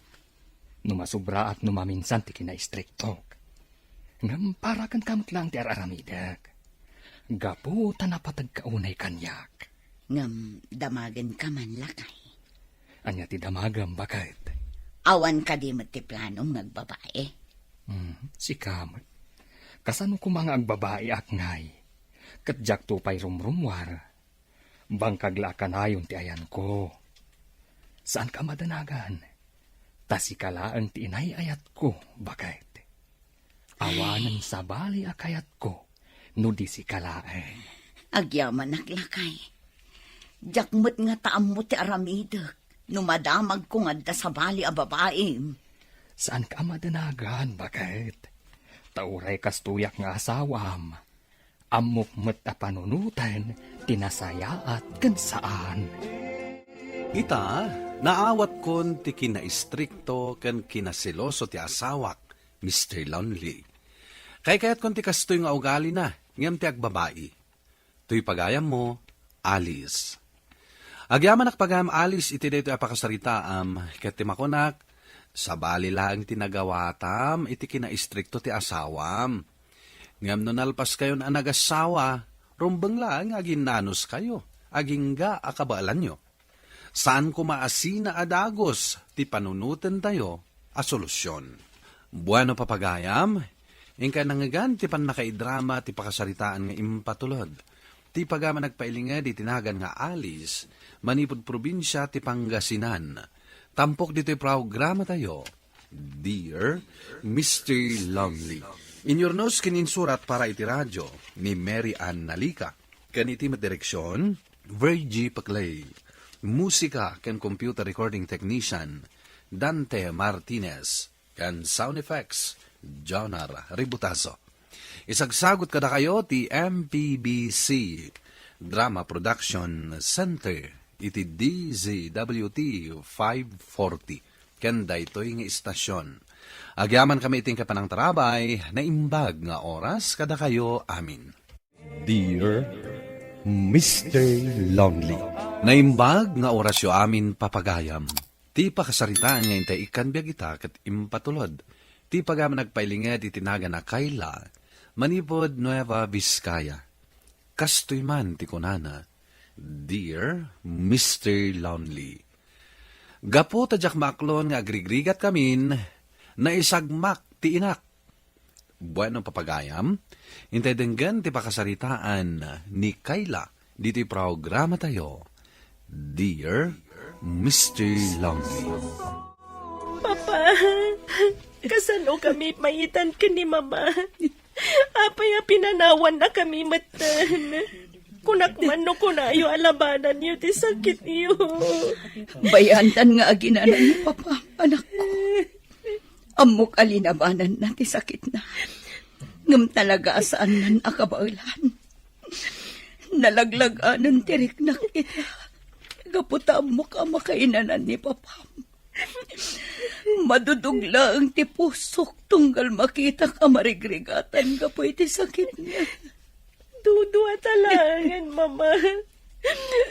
No masubraak no maminsan ti kinaistriktok. Ngem para kenka met laeng ti ar-aramidek. Gapu ta napategka unay kaniak. Ngem damagenka man, lakay. Ania ti damagem, baket? Awan kadi met ti planom nga agbabai? Hmm, sika met. Kasano koma nga agbabai, Aknay? Ket diakto pay rumrummuar. Bangkag la a kanayon ti ayanko. Saanka a madanagan. Ta sika laeng ti inay-ayatko, baket. Awanen sabali a kayatko no di sika laeng. Agyamanak, lakay. Diak met ngata ammo ti aramidek no madamagko nga adda sabali a babaim. Saanka a madanagan, baket. Ta uray kastoyak nga asawam, ammok met a panunoten ti nasayaat ken saan. Ita, naawatkon ti kinaistrikto ken kinaseloso ti asawak, Mister Lonely. Kaykayatkon ti kastoy nga ugalina, ngem ti agbabai. Toy pagayammo, Alice. Agyamanak pagayam, Alice, iti daytoy a pakasaritaam, ket ti makunak, sabali laeng ti nagawatam iti kinaistrikto ti asawam. Ngem no nalpaskayon a nagasawa, rumbeng laeng nga aginnanuskayo, agingga a kabaelanyo. Saan koma a sina a dagus ti panunotentayo a solusion. Bueno, papagayam, inkay nangngegan ti pannakaidrama ti pakasaritaan nga impatulod. Ti pagayam a nagpailinged iti nagan nga Alice, manipud probinsia ti Pangasinan. Tampok ditoy programatayo, Dear Mister Lonely. Inyurnos ken insurat para iti radio ni Mary Ann Nalica. Ken iti met direksion, Virgie Paclay. Musika ken computer recording technician, Dante Martinez. Ken sound effects, Jonar Ributazo. Isagsagut kadakayo ti M P B C Drama Production Center iti D Z W T five forty. Ken daytoy nga istasion. Agyamankami iti panangtarabay, naimbag nga oras kadakayo amin. Dear Mister Lonely. Naimbag nga orasyo amin, papagayam. Ti pakasaritaan nga intay ikkan biag ita ket impatulod. Ti pagayam a nagpailinged iti nagan a Kayla, manipud Nueva Vizcaya. Kastoy man ti kunana, Dear Mister Lonely. Gapu ta diak maaklon nga agrigrigatkamin, naisagmak ti inak. Bueno, papagayam, intay denggen ti pakasaritaan ni Kayla ditoy programatayo, Dear Mister Lonely. Papa, kasano kami mayitan ken ni Mama? Apay a pinanawanna kami metten? Kunak man no kunayo a labananyo ti sakityo. Bayantan nga aginana ni Papa, anakko. Ammok a linabananna ti sakitna. Ngem talaga a saannan a kabaelan. Nalaglag-anen ti riknak ita. Gapu ta ammok a makainanan ni Papam. Madudog laeng ti pusok tunggal makitak a marigrigatan gapu iti sakitna. Duduata laengen, Mama.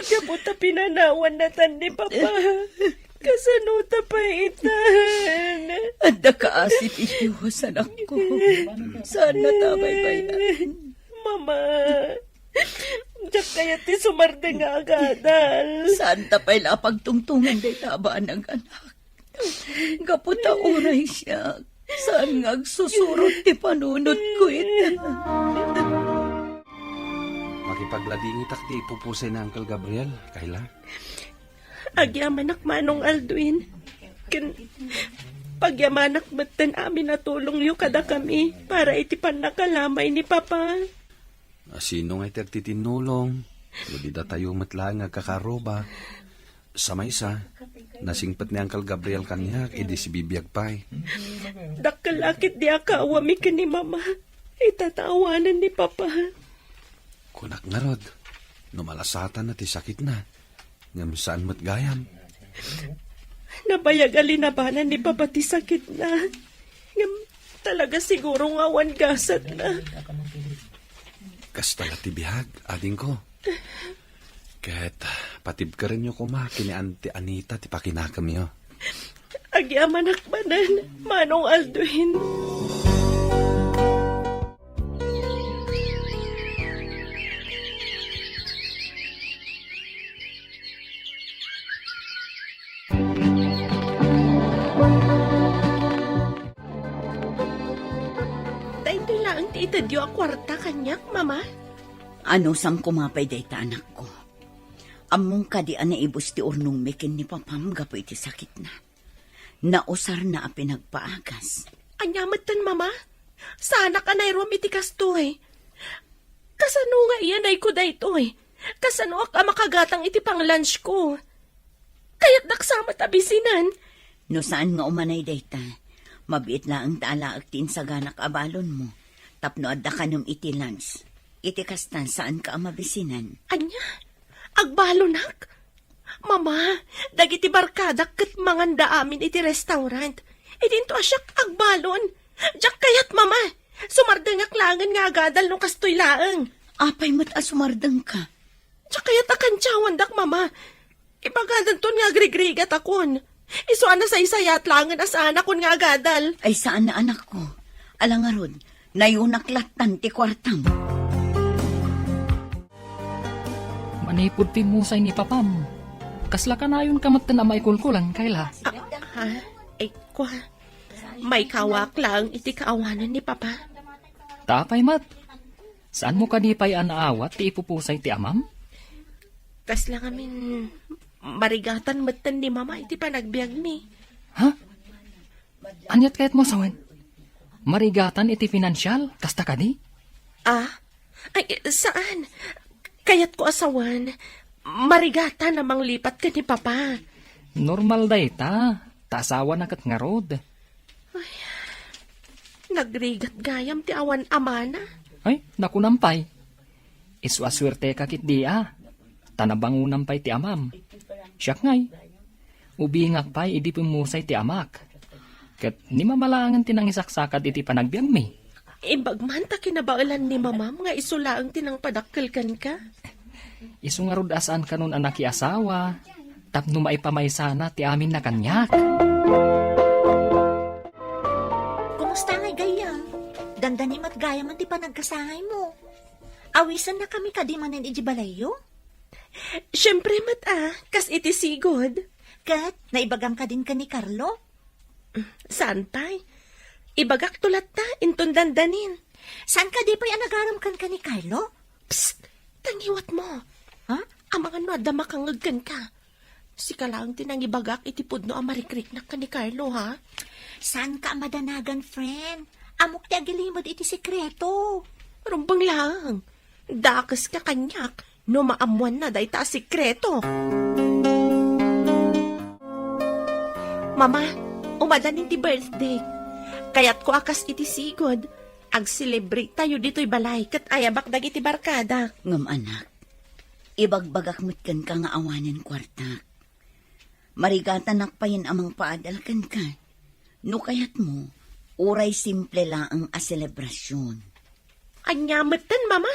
Gapu ta pinanawannatan ni Papa. Kasano ta pay itan? Adda kaasi ti Dios, anakko. Saanna ta baybay-an. Mama, diak kayat ti sumardeng nga agadal. Saan ta pay la a pagtungtongan dayta a banag, anak? Gapu ta uray siak, saan nga agsusurot ti panunotko ita. Makipagladingitak ti ipupusay ni Uncle Gabriel, Kayla. Agyamanak, Manong Aldwin. Ken pagyamanak metten amin a tulongyo kadakami para iti pannakalamay ni Papa. A, sino nga iti agtitinnulong? No di datayo met laeng nga agkakaarruba. Sa maysa, nasingpet ni Uncle Gabriel kaniak idi sibibiag pay. Dakkel a ketdi a kaawami ken ni Mama. Ita ta awanen ni Papa. Kunak ngarud, no malasatanna ti sakitna, ngem saan met gayam. Nabayag a linabanan ni Papa ti sakitna. Ngem talaga siguro nga awan gasatna. Kasta la ti biag, adingko. Ket patibkerenyo koma ken ni Auntie Anita ti pakinakemyo. Agyamanak manen, Manong Aldwin. Tedyo a kuarta kaniak, Mama? Anusam koma pay dayta, anakko. Ammom kadi a naibus ti urnongmi ken ni Papam gapu iti sakitna? Nausarna a pinagpaagas. Ania metten, Mama? Saanak a nairuam iti kastoy. Kasano nga iyanayko daytoy? Kasanoak a makagatang iti panglunchko? Kayatdak sa met a bisinen. No saan nga umanay dayta, mabiit laeng ta alaek ti insaganak a balonmo tapno adda kanem iti lunch. Iti kasta, saanka a mabisinen. Ania? Agbalonak? Mama, dagiti barkadak ket manganda amin iti restaurant. Idinto a siak agbalon. Diak kayat, Mama. Sumardengak laengen nga agadal no kastoy laeng. Apay met a sumardengka? Diak kayat a kantiawandak, Mama. Ibagadanton nga agrigrigatakon. Isu a nasaysayaat laengen a saanakon nga agadal. Ay, saan a, anakko. Ala ngarud, nayunak lattan ti kuartam. Manipud pimmusay ni Papam, kasla kanayonka metten a maikulkulan, Kayla? Ah, ha? Ay, kua. Maikawak laeng iti kaawanan ni Papa. Ta apay met? Saanmo kadi pay a naawat ti ipupusay ti amam? Kasla ngamin, marigatan metten ni Mama iti panagbiagmi. Ha? Aniat kayatmo a sawen? Marigatan iti pinansial? Kasta kadi? Ah? Ay, saan. Kayatko a sawen, marigatan a manglipat ken ni Papa. Normal dayta, ta asawana ket ngarud. Ay, nagrigat gayam ti awan amana. Ay, nakunam pay. Isu a suerteka ketdi a, ta nabangonam pay ti amam. Siak ngay, ubingak pay idi pimmusay ti amak. Ket ni Mama laengen ti nangisaksakad iti panagbiagmi. Imbag man ta kinabaelan ni Mamam nga isu laeng ti nangpadakkel kenka. Isu ngarud a saan kanon a nakiasawa, tapno maipamaysana ti aminna kaniak. Kumusta ngay gayam? Dandani met gayam ti panagkasangaymo. Awisennakami kadi manen idiay balayyo? Siempre met a, kas iti sigud. Ket naibagam kadin ken ni Carlo? Saan pay? Ibagakto latta inton dandanin. Saan kadi pay a nagaram kenka ni Carlo? Psst! Tangiwatmo. Ha? Amangan no adda makangngeg kenka. Sika laeng ti nangibagak iti pudno a marikriknak ken ni Carlo, ha? Saanka a madanagan, friend. Ammok ti agilimed iti sekreto. Rumbeng laeng. Dakeska kaniak no maammoanna dayta a sekreto. Mama, umadanin ti birthday. Kayatko a kas iti sigud, ag-celebrate tayo ditoy balay ket ayabak dagiti barkadak. Ngem, anak, ibagbagak met kenka nga awanen kuartak. Marigatanak payen a mangpaadal kenka. No kayatmo, uray simple laeng a selebrasion. Ania metten, Mama?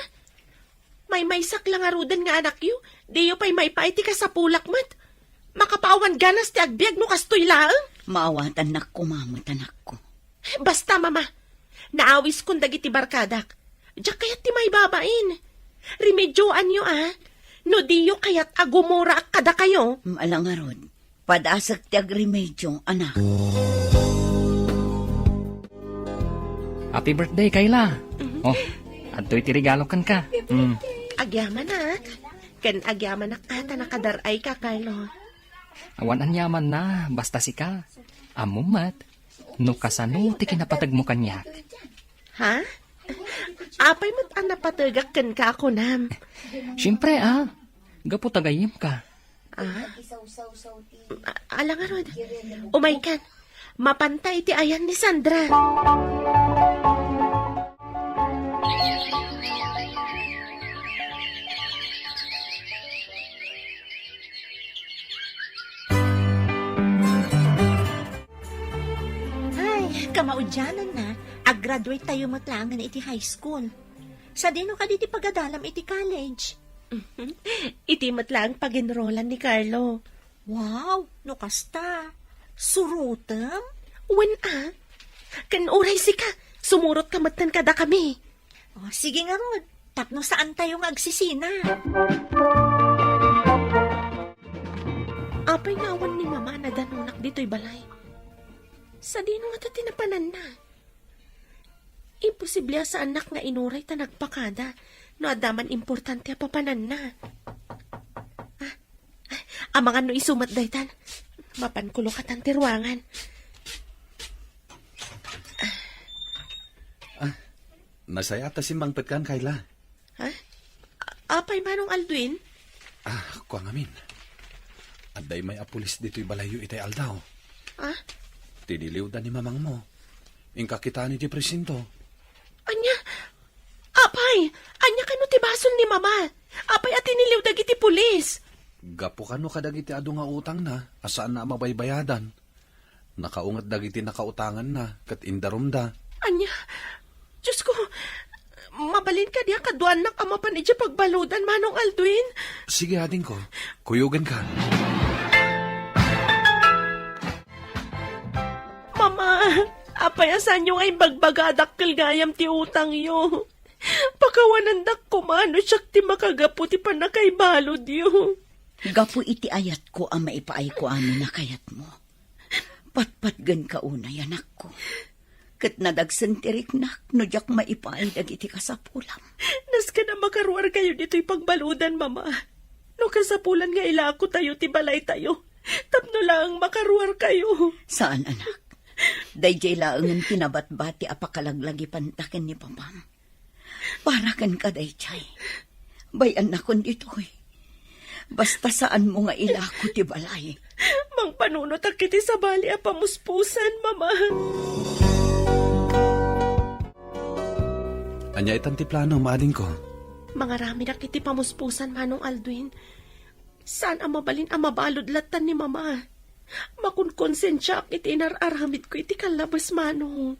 Maymaysak la ngaruden nga anakyo, diyo pay maipaay ti kasapulak met. Makapaawan ganas ti agbiag no kastoy laeng. Maawatannak koma met, anakko. Basta, Mama. Naawiskon dagiti barkadak. Diak kayat ti maibabain. Remedyoanyo, a. No diyo kayat a gumuraak kadakayo. Ala ngarud, padasek ti agremedio, anak. Happy birthday, Kayla. Mhm. Oh, adtoy ti regalo kenka. Mm. Agyamanak. Ken agyamanak a ta nakadar-ayka, Carlo. Awan aniamanna, basta sika. Ammom met no kasano ti kinapategmo kaniak. Ha? Apay met a napategak kenka a kunam? Siempre, a. Gapu ta gayyemka. Ah? A-, ala ngarud. Umaykan. Mapanta iti ayan ni Sandra. Ay, kamaudiananna, ag-graduate tayo met laengen iti high school. Sadino kadi ti pagadalam iti college? Iti met laeng pag-enrollan ni Carlo. Wow, no kasta, surotem? Wen a. Ken uray sika, sumurot ka metten kadakami. Oh, sige ngarud, tapno saan tayo nga agsisina. Apay nga awan ni Mama a nadanonak ditoy balay? Sadino ngata ti napananna? Imposible a saannak nga inuray ta nagpakada no adda man importante a papananna. Ah, ah, amangan no isu met daytan. Mapanko lokatan ti ruangan. Ah, nasaya ta simmangpetkan, Kayla. Ha? A-, apay, Manong Aldwin? Ah, kua ngamin. Adda immay a pulis ditoy balayyo itay aldaw. Ah? Tiniliwda ni mamangmo. Inka kitaen idiay presinto. Ania? Apay, ania kano ti basol ni Mama? Apay a tiniliw dagiti pulis? Gapu kano kadagiti adu nga utangna a saanna a mabaybayadan. Nakaunget dagiti nakautanganna ket indarumda. Ania? Diosko, mabalin kadi a kaduaannak a mapan idiay pagbaludan, Manong Aldwin? Sige, adingko. Kuyogenka. Mama, apay a saanyo nga imbagbaga a dakkel gayam ti utangyo? Pakawanandak koma no siak ti makagapu ti pannakaibaludyo. Gapu iti ayatko a maipaayko amin a kayatmo. Patpatgenka unay, anakko. Ket nadagsen ti riknak no diak maipaay dagiti kasapulam. Nasken a makaruarkayo ditoy pagbaludan, Mama. No kasapulan nga ilakotayo ti balaytayo, tapno laeng makaruarkayo. Saan, anak. Daydiay laengen ti nabatbati a pakalaglagipanta ken ni Papam. Para kenka daydiay. Bay-annakon ditoy. Basta saanmo nga ilako ti balay. Mangpanunotak iti sabali a pamuspusan, Mama. Ania itan ti plano, adingko? Mangaramidak iti pamuspusan, Manong Aldwin. Saan a mabalin a mabalud lattan ni Mama. Makunkonsensiaak iti inar-aramidko iti kallabas, Manong.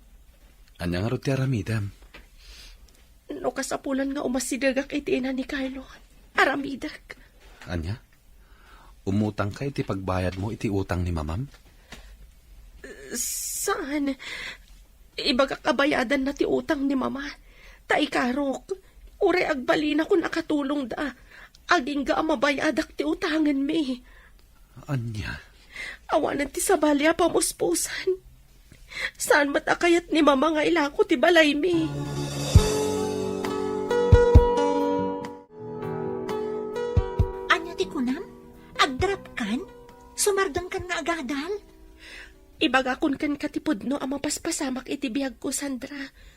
Ania ngarud ti aramidem? No kasapulan nga umasidegak iti ina ni Carlo, aramidek. Ania? Umutangka iti pagbayadmo iti utang ni Mamam? Saan? Ibagak a bayadanna ti utang ni Mama. Ta ikarok, uray agbalinakon a katulongda, agingga a mabayadak ti utangenmi. Ania? Awanen ti sabali a pamuspusan. Saan met a kayat ni Mama nga ilako ti balaymi. Ania ti kunam? Agdrapkan? Sumardengkan nga agadal? Ibagakon kenka ti pudno a mapaspasamak iti biagko, Sandra.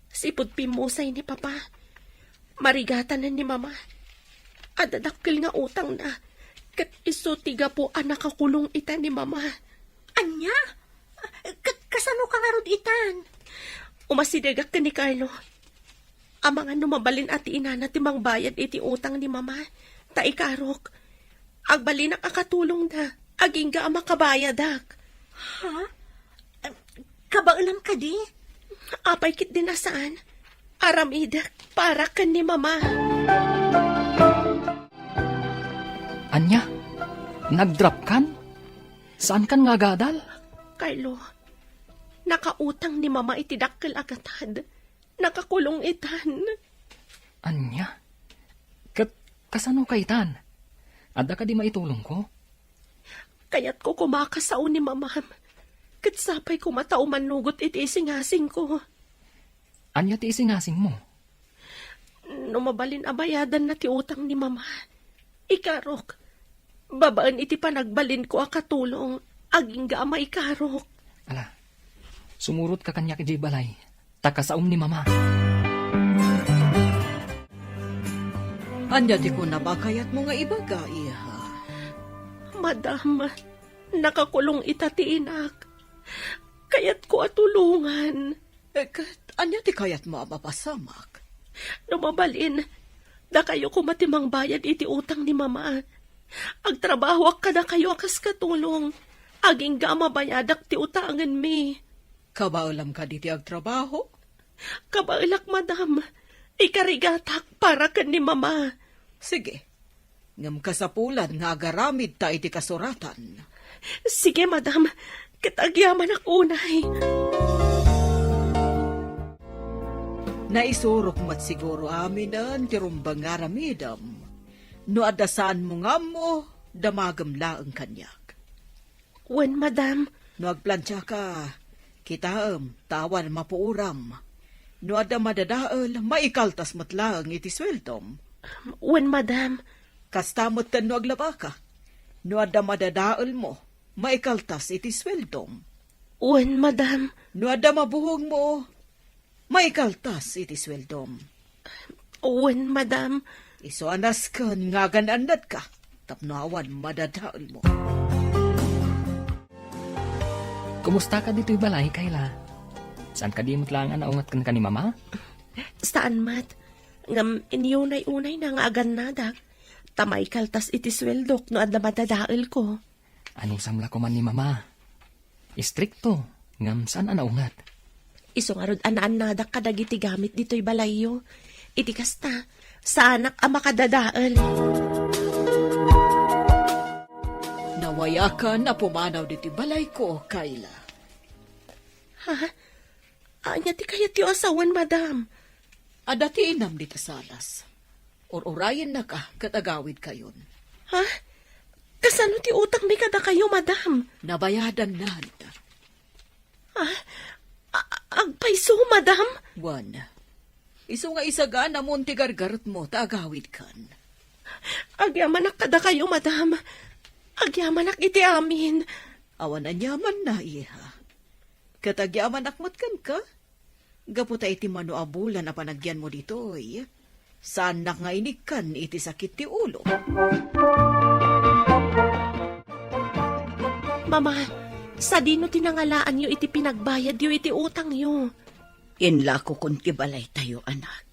Sipud pimmusay ni Papa, marigatanan ni Mama. Adda dakkel nga utangna, ket isu ti gapu a nakakulong ita ni Mama. Ania? Ket kasano ka ngarud itan? Umasidegak ken ni Carlo. Amangan no mabalin a ti inana ti mangbayad iti utang ni Mama. Ta ikarok, agbalinak a katulongda, agingga a makabayadak. Ha? Kabaelam kadi? Apay ketdin a saan? Aramidek para ken ni Mama. Ania? Nagdrapkan? Saankan nga agadal? Carlo, nakautang ni Mama iti dakkel a gatad. Nakakulong itan. Ania? Ket kasano kaitan? Adda kadi maitulongko? Kayatko koma a kasao ni Mamam. Ket sapay koma ta umannugot iti isingasingko. Ania ti isingasingmo? No mabalin a bayadanna ti utang ni Mama, ikarok, babaen iti panagbalinko a katulong, agingga a maikarok. Ala, sumurotka kaniak idiay balay, ta kasaom ni Mama. Ania ti kunam a kayatmo nga ibaga, iha? Madam, nakakulong ita ti inak. Kayatko a tulongan. Eh, ket ania ti kayatmo a mapasamak? No mabalin, dakayo koma ti mangbayad iti utang ni Mama. Agtrabahoak kadakayo a kas katulong. Agingga a mabayadak ti utangenmi. Kabaelam kadi ti agtrabaho? Kabaelak, madam. Ikarigatak para ken ni Mama. Sige. Ngem kasapulan nga agaramidta iti kasuratan. Sige, madam. Ket agyamanak unay. Naisurok met siguro aminen ti rumbeng nga aramidem. No adda saanmo nga ammo, damagem laeng kaniak. Wen, madam. No agplantiaka, kitaem, ta awan mapuoram. No adda madadael, maikaltas met laeng iti sueldom. Wen, madam. Kasta metten no aglabaka. No adda madadaelmo, maikaltas iti sueldom. Wen, madam. No adda mabuhongmo, maikaltas iti sueldom. Wen, madam. Isu a nasken nga agan-annadka tapno awan madadaelmo. Kumusta ka ditoy balay, Kayla? Saan ka di met laeng a naunget kenka ni Mama? Saan met. Ngem inyunay-unayna nga agannadak. Ta maikaltas iti sueldok no adda madadaelko. Anusam la koman ni Mama. Istrikto, ngem saan a naunget. Isu ngarud a naannadak kadagiti gamit ditoy balayyo. Iti kasta, saanak a makadadael. Nawayakan a pumanaw ditoy balayko, Kayla. Ha? Ania ti kayatyo a sawen, madam? Adda ti inam dita salas. Ur-urayennaka ket agawidkayon. Ha? Kasano ti utangmi kadakayo, madam? Nabayadanna. Ha? A-, agpayso, madam? Wen. Isu nga isaganamon ti gargaretmo ta agawidkan. Agyamanak kadakayo, madam. Agyamanak iti amin. Awan aniamanna, iha. Ket agyamanak met kenka. Gapu ta iti mano a bulan a panagyanmo ditoy, saannak nga inikkan iti sakit ti ulo. Mama, sadino ti nangalaanyo iti pinagbayadyo iti utangyo? Inlakokon ti balaytayo, anak.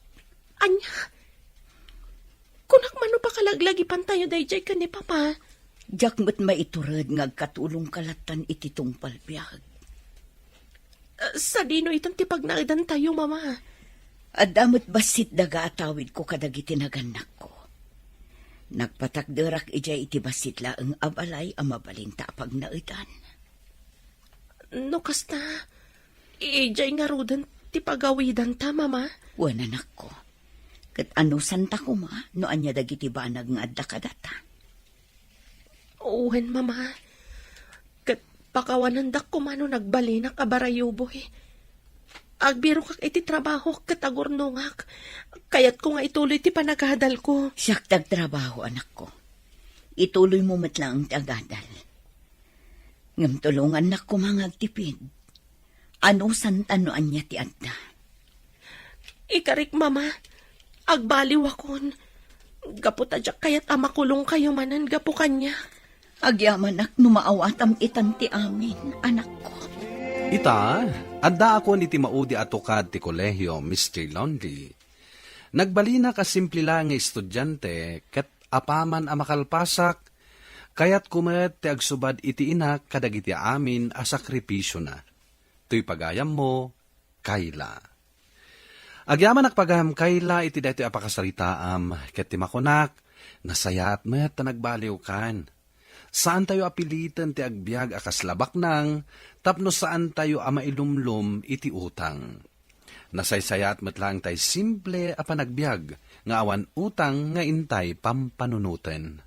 Ania? Kunak mano pakalaglagipantayo daydiay ken ni Papa? Diak met maitured nga agkatulongka lattan iti tungpal biag. Ah, sadino itan ti pagnaedantayo, Mama? Adda met bassit daga a tawidko kadagiti nagannakko. Nagpatakderak idiay iti bassit laeng a balay a mabalinta a pagnaedan. No kasta, idiay ngaruden ti pagawidanta, Mama? Wen, anakko. Ket anusanta koma no ania dagiti banag nga adda kadata? Wen, Mama. Ket pakawanendak koma no nagbalinak a barayuboy. Agbirokak iti trabahok ket agurnongak. Kayatko nga ituloy ti panagadalko. Siak ti agtrabaho, anakko. Ituloymo met laeng ti agadal. Ngem tulongannak koma nga agtipid. Anusanta no ania ti adda? Ikarik, Mama. Agbaliwakon. Gapu ta diak kayat a makulongkayo manen gapu kaniak. Agyamanak no maawatam itan ti amin, anakko. Ita, addaakon iti maudi a tukad ti kolehio, Mister Lonely. Nagbalinak a simple la nga estudiante ket apaman a makalpasak, kayatko met ti agsubad iti inak kadagiti amin a sakripisiona. Toy pagayammo, Kayla. Agyamanak pagayam, Kayla, iti daytoy a pakasaritaam, ket ti makunak, nasayaat met ta nagbaliwkan. Saantayo a piliten ti agbiag a kasla baknang tapno saantayo a mailumlom iti utang. Nasaysayaat met laeng tay simple a panagbiag nga awan utang nga intay pampanunoten.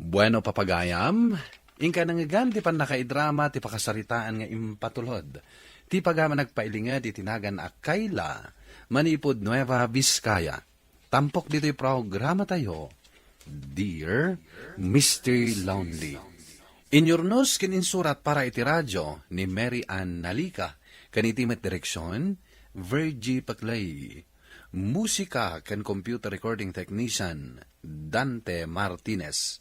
Bueno, papagayam, inka nangngegan ti pannakaidrama ti pakasaritaan nga impatulod ti pagayam a nagpailinged iti nagan a Kayla manipud Nueva Vizcaya. Tampok ditoy programatayo, Dear Mister Lonely. Inyurnos ken insurat para iti radio ni Mary Ann Nalica, ken iti met direksion, Virgie Paclay. Musika ken computer recording technician, Dante Martinez.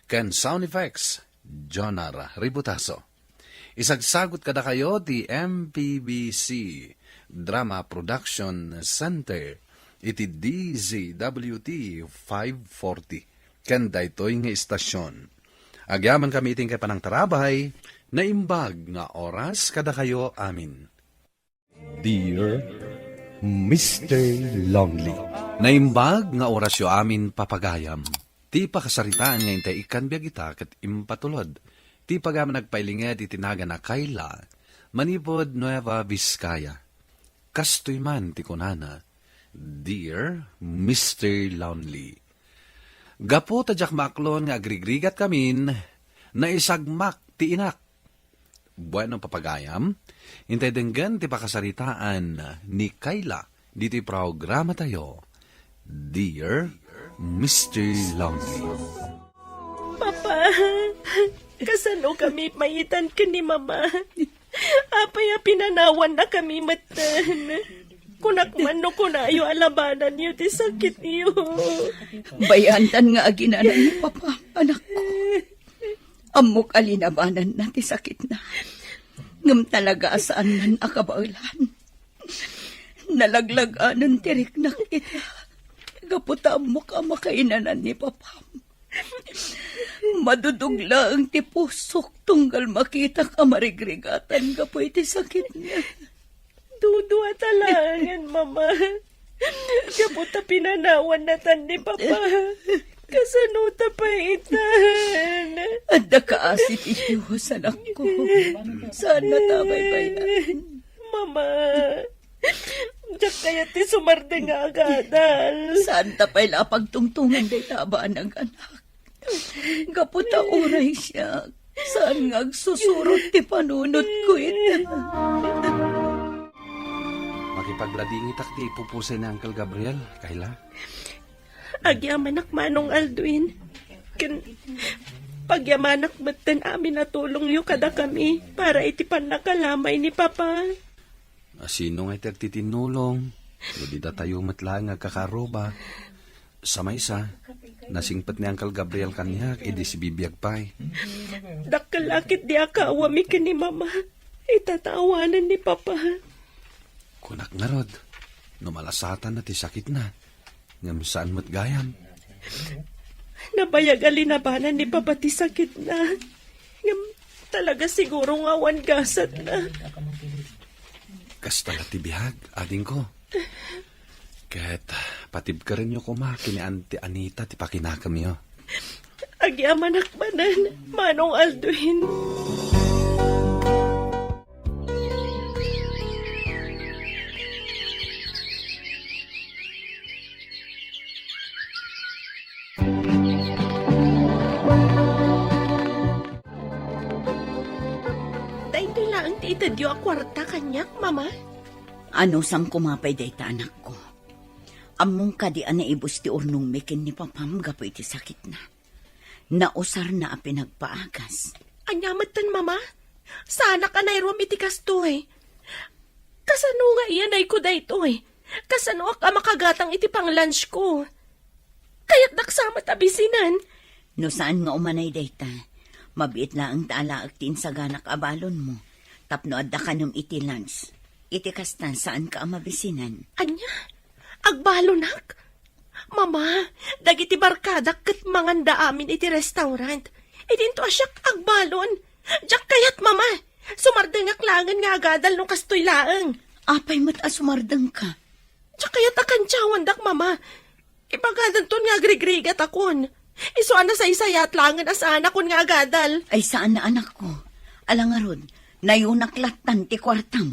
Ken sound effects, Jonar Ributaso. Isagsagut kadakayo ti M P B C Drama Production Center iti D Z W T five forty. Ken daytoy nga istasyon. Agyamankami iti inkay panangtarabay, naimbag nga oras kadakayo amin. Dear Mister Lonely. Naimbag nga orasyo amin, papagayam. Ti pakasaritaan nga intay ikkan biag ita ket impatulod ti pagayam a nagpailinged iti nagan a Kayla manipud Nueva Vizcaya. Kastoy man ti kunana, Dear Mister Lonely. Gapu ta diak maaklon nga agrigrigatkamin, naisagmak ti inak. Bueno, papagayam, intay denggen ti pakasaritaan ni Kayla ditoy programa tayo, Dear Mister Lonely. Papa, kasano kami mayitan ken ni Mama? Apay a pinanawanna kami metten? Kunak man no kunayo a labananyo ti sakityo. Bayantan nga aginanan ni Papa, anakko. Ammok a linabananna ti sakitna. Ngem talaga a saannan a kabaelan. Nalaglag-anen ti riknak ita. Gapu ta ammok a makainanan ni Papam. Madudog laeng ti pusok tunggal makitak a marigrigatan gapu iti sakitna. Dudua ta laengen, Mama. Gapu ta pinanawannatan ni Papa. Kasano ta pay itan? Adda kaasi ti Dios, anakko. Saanna ta baybay-an. Mama, diak kayat ti sumardeng nga agadal. Saanta pay la a pagtungtongan dayta a banag, anak. Gapu ta uray siak, saan nga agsusurot ti panunotko ita. Makipagladingitak ti ipupusay ni Uncle Gabriel, Kayla. Agyamanak, Manong Aldwin. Ken pagyamanak metten amin a tulongyo kadakami para iti pannakalamay ni Papa. A, sino nga iti agtitinnulong? No di datayo met laeng nga agkakaarruba. Sa maysa, nasingpet ni Uncle Gabriel kaniak idi sibibiag pay. Dakkel a ketdi a kaawami ken ni Mama. Ita ta awanen ni Papa. Kunak ngarud, no malasatanna ti sakitna, ngem saan met gayam. Nabayag a linabanan ni Papa ti sakitna. Ngem talaga siguro nga awan gasatna. Kasta la ti biag, adingko. Ket patibkerenyo koma ken ni Auntie Anita ti pakinakemyo. Agyamanak manen, Manong Aldwin. Daytoy laeng ti itedyo a kuarta kaniak, Mama? Anusam koma pay dayta, anakko. Ammom kadi a naibus ti urnongmi ken ni Papam gapu iti sakitna. Nausarna a pinagpaagas. Ania metten, Mama? Saanak a nairuam iti kastoy. Kasano nga iyanayko daytoy? Kasanoak a makagatang iti panglunchko? Kayatdak sa met a bisinen. No saan nga umanay dayta, mabiit laeng ta alaek ti insaganak a balonmo tapno adda kanem iti lunch. Iti kasta, saanka a mabisinen. Ania? Agbalonak? Mama, dagiti barkadak ket manganda amin iti restaurant. Idinto a siak agbalon. Diak kayat, Mama. Sumardengak laengen nga agadal no kastoy laeng. Apay met a sumardengka? Diak kayat a kantiawandak, Mama. Ibagadanton nga agrigrigatakon. Isu a nasaysayat laengen a saanakon nga agadal. Ay, saan a, anakko. Ala ngarud, nayunak lattan ti kuartam.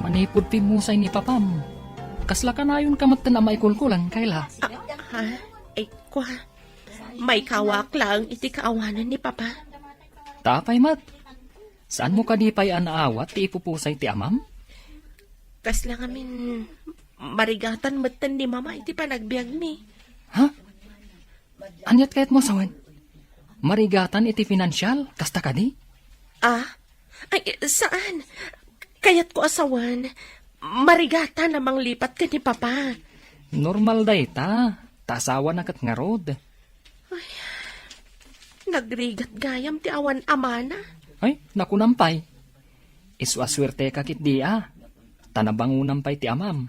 Manipud pimmusay ni Papam, kasla kanayonka metten a maikulkulang, Kayla? Ah, ha? Ay, kua. Maikawaak laeng iti kaawanan ni Papa. Ta apay met? Saanmo kadi pay a naawat ti ipupusay ti amam? Kasla ngamin, marigatan metten ni Mama iti panagbiagmi. Ha? Aniat kayatmo a sawen? Marigatan iti finansial, kasta kadi? Ah? Ay, saan. Kayatko a sawen, marigatan a manglipat ken ni Papa. Normal dayta, ta asawana ket ngarud. Ay, nagrigat gayam ti awan amana. Ay, nakunam pay. Isu a suerteka ketdi a, ta nabangonam pay ti amam.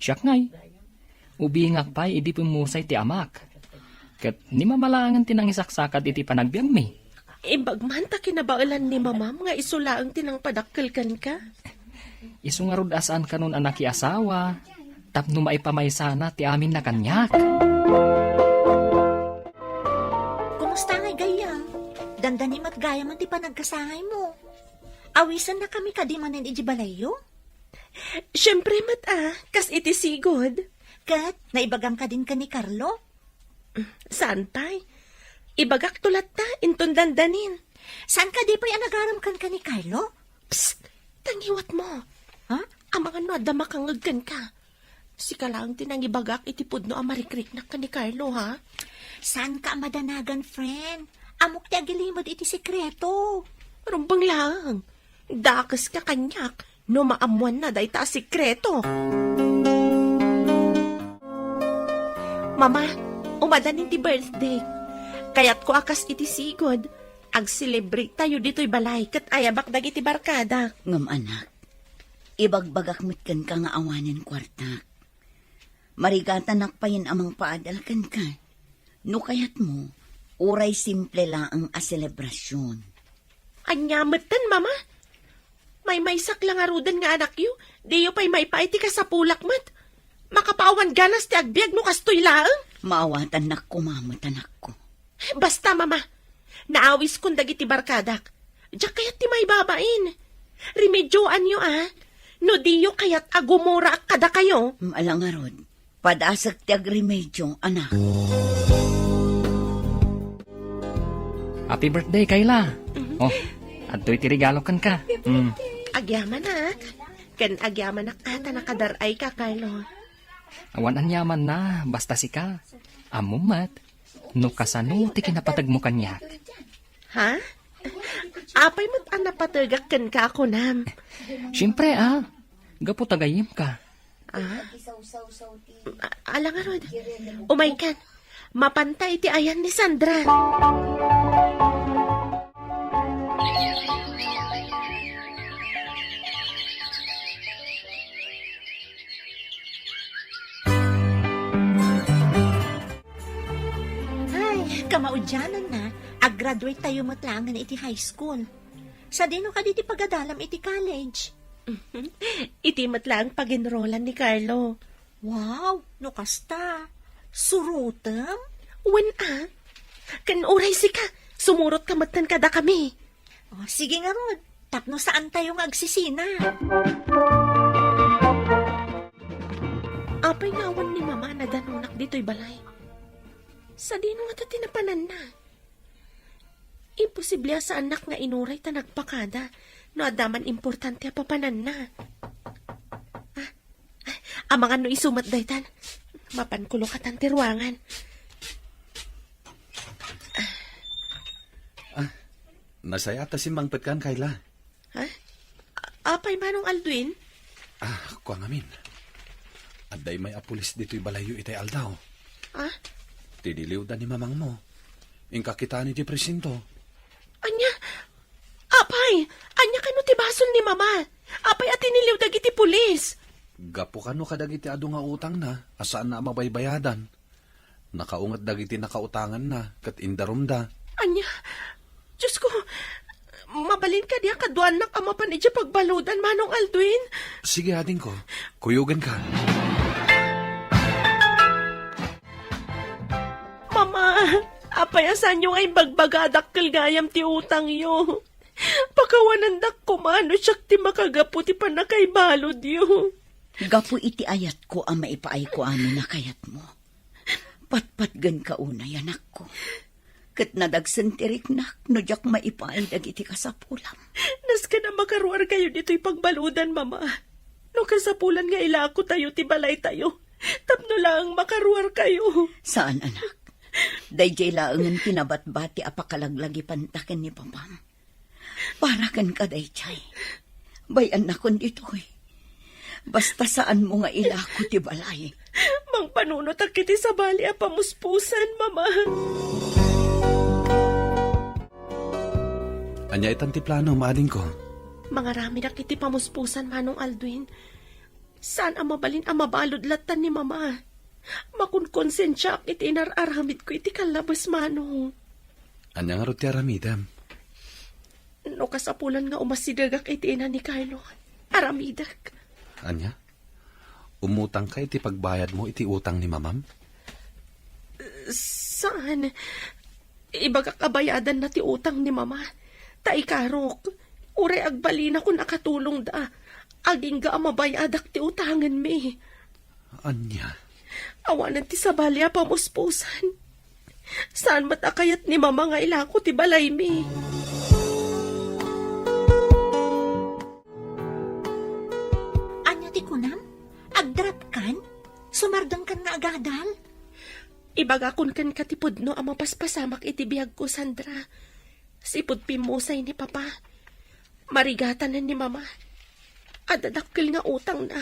Siak ngay, ubingak pay idi pimmusay ti amak. Ket ni Mama laengen ti nangisaksakad iti panagbiagmi. Imbag man ta kinabaelan ni Mamam nga isu laeng ti nangpadakkel kenka. Isu ngarud a saankanon a nakiasawa, tapno maipamaysana ti aminna kaniak. Kumusta ngay gayam? Dandani met gayam ti panagkasangaymo. Awisennakami kadi manen idiay balayyo? Siempre met a, kas iti sigud. Ket, naibagam kadin ken ni Carlo? Saan pay? Ibagakto latta, inton dandanin. Saan kadi pay a nagaram kenka ni Carlo? Psst! Tangiwat mo. Ha? Amangan no adda makangngeg kenka. Sika laeng ti nangibagak iti pudno a marikriknak ken ni Carlo, ha? Saanka a madanagan, friend? Ammok ti agilimed iti sekreto. Rumbeng laeng. Dakeska kaniak no maammoanna dayta a sekreto. Mama, umadanin ti birthday. Kayatko a kas iti sigud, ag-celebrate tayo ditoy balay ket ayabak dagiti barkadak. Ngem anak, ibagbagak met kenka nga awanen kuartak. Marigatanak payen a mangpaadal kenka. No kayatmo, uray simple laeng a selebrasion. Ania metten, Mama? Maymaysak la ngaruden nga anakyo, diyo pay maipaay ti kasapulak met. Makapaawan ganas ti agbiag no kastoy laeng. Maawatannak koma met, anakko. Basta, Mama, naawiskon dagiti barkadak. Diak kayat ti maibabain. Remedyoanyo, a. No diyo kayat a gumuraak kadakayo. Mm, ala ngarud, padasek ti agremedyo, anak. Happy birthday, Kayla. Mhm. Oh, adtoy ti regalo kenka. Mm. Agyamanak. Ken agyamanak a ta nakadar-ayka, Carlo. Awan aniamanna, basta sika. Ammom met no kasano ti kinapategmo kaniak. Ha? Apay met a napategak kenka a kunam? Siempre, a. Gapu ta gayyemka. Ah? A-, ala ngarud. Umaykan. Mapanta iti ayan ni Sandra. Ay, kamaudiananna, ag-graduate tayo met laengen iti high school. Sadino kadi ti pagadalam iti college? Iti met laeng pag-enrollan ni Carlo. Wow, no kasta, surotem? Wen a. Ken uray sika, sumurot ka metten kadakami. Oh, sige ngarud, tapno saan tayo nga agsisina. Apay nga awan ni Mama nadanonak ditoy balay? Sadino ngata ti napananna? Imposible a saannak nga inuray ta nagpakada no adda man importante a papananna. Ah, ah, amangan no isu met daytan. Mapanko lokatan ti ruangan. Ah, nasayaat ta simmangpetkan, Kayla. Ha? A-, apay, Manong Aldwin? Ah, kua ngamin. Adda immay a pulis ditoy balayyo itay aldaw. Ah? Tiniliwda ni mamangmo. Inka kitaen iti presinto. Ania? Apay, ania kano ti basol ni Mama? Apay a tiniliw dagiti pulis? Gapu kano kadagiti adu nga utangna a saanna a mabaybayadan. Nakaunget dagiti nakautanganna ket indarumda. Ania? Diosko, mabalin kadi a kaduaannak a mapan idiay pagbaludan, Manong Aldwin? Sige, adingko. Kuyogenka. Mama, apay a saanyo nga imbagbagadak kel gayam ti utangyo? Pakawanandak koma no siak ti makagapu ti pannakaibaludyo. Gapu iti ayatko a maipaayko amin a kayatmo. Patpatgenka unay, anakko. Ket nadagsen ti riknak no diak maipaay dagiti kasapulam. Nasken a makaruarkayo ditoy pagbaludan, Mama. No kasapulan nga ilakotayo ti balaytayo, tapno laeng makaruarkayo. Saan, anak. Daydiay laengen ti nabatbati a pakalaglagipanta ken ni Papam. Para kenka daydiay. Bay-annakon ditoy. Basta saanmo nga ilako ti balay. Mangpanunotak iti sabali a pamuspusan, Mama. Ania itan ti plano, maadingko? Mangaramidak iti pamuspusan, Manong Aldwin. Saan a mabalin a mabalud latta ni Mama. Makonkonsensiaak iti inar-aramidko iti kallabes, Manong. Ania ngarud ti aramidem? No kasapulan nga umasidegak iti ina ni Carlo, aramidek. Ania? Umutangka iti pagbayadmo iti utang ni Mamam? Saan? Ibagak a bayadanna ti utang ni Mama. Ta ikarok, uray agbalinakon a katulongda, agingga a mabayadak ti utangenmi. Ania? Awanen ti sabali a pamuspusan. Saan met a kayat ni Mama nga ilako ti balaymi? Ania ti kunam? Agdrapkan? Sumardengkan nga agadal? Ibagakon kenka ti pudno a mapaspasamak iti biagko, Sandra. Sipud pimmusay ni Papa, marigatanan ni Mama. Adda dakkel nga utangna,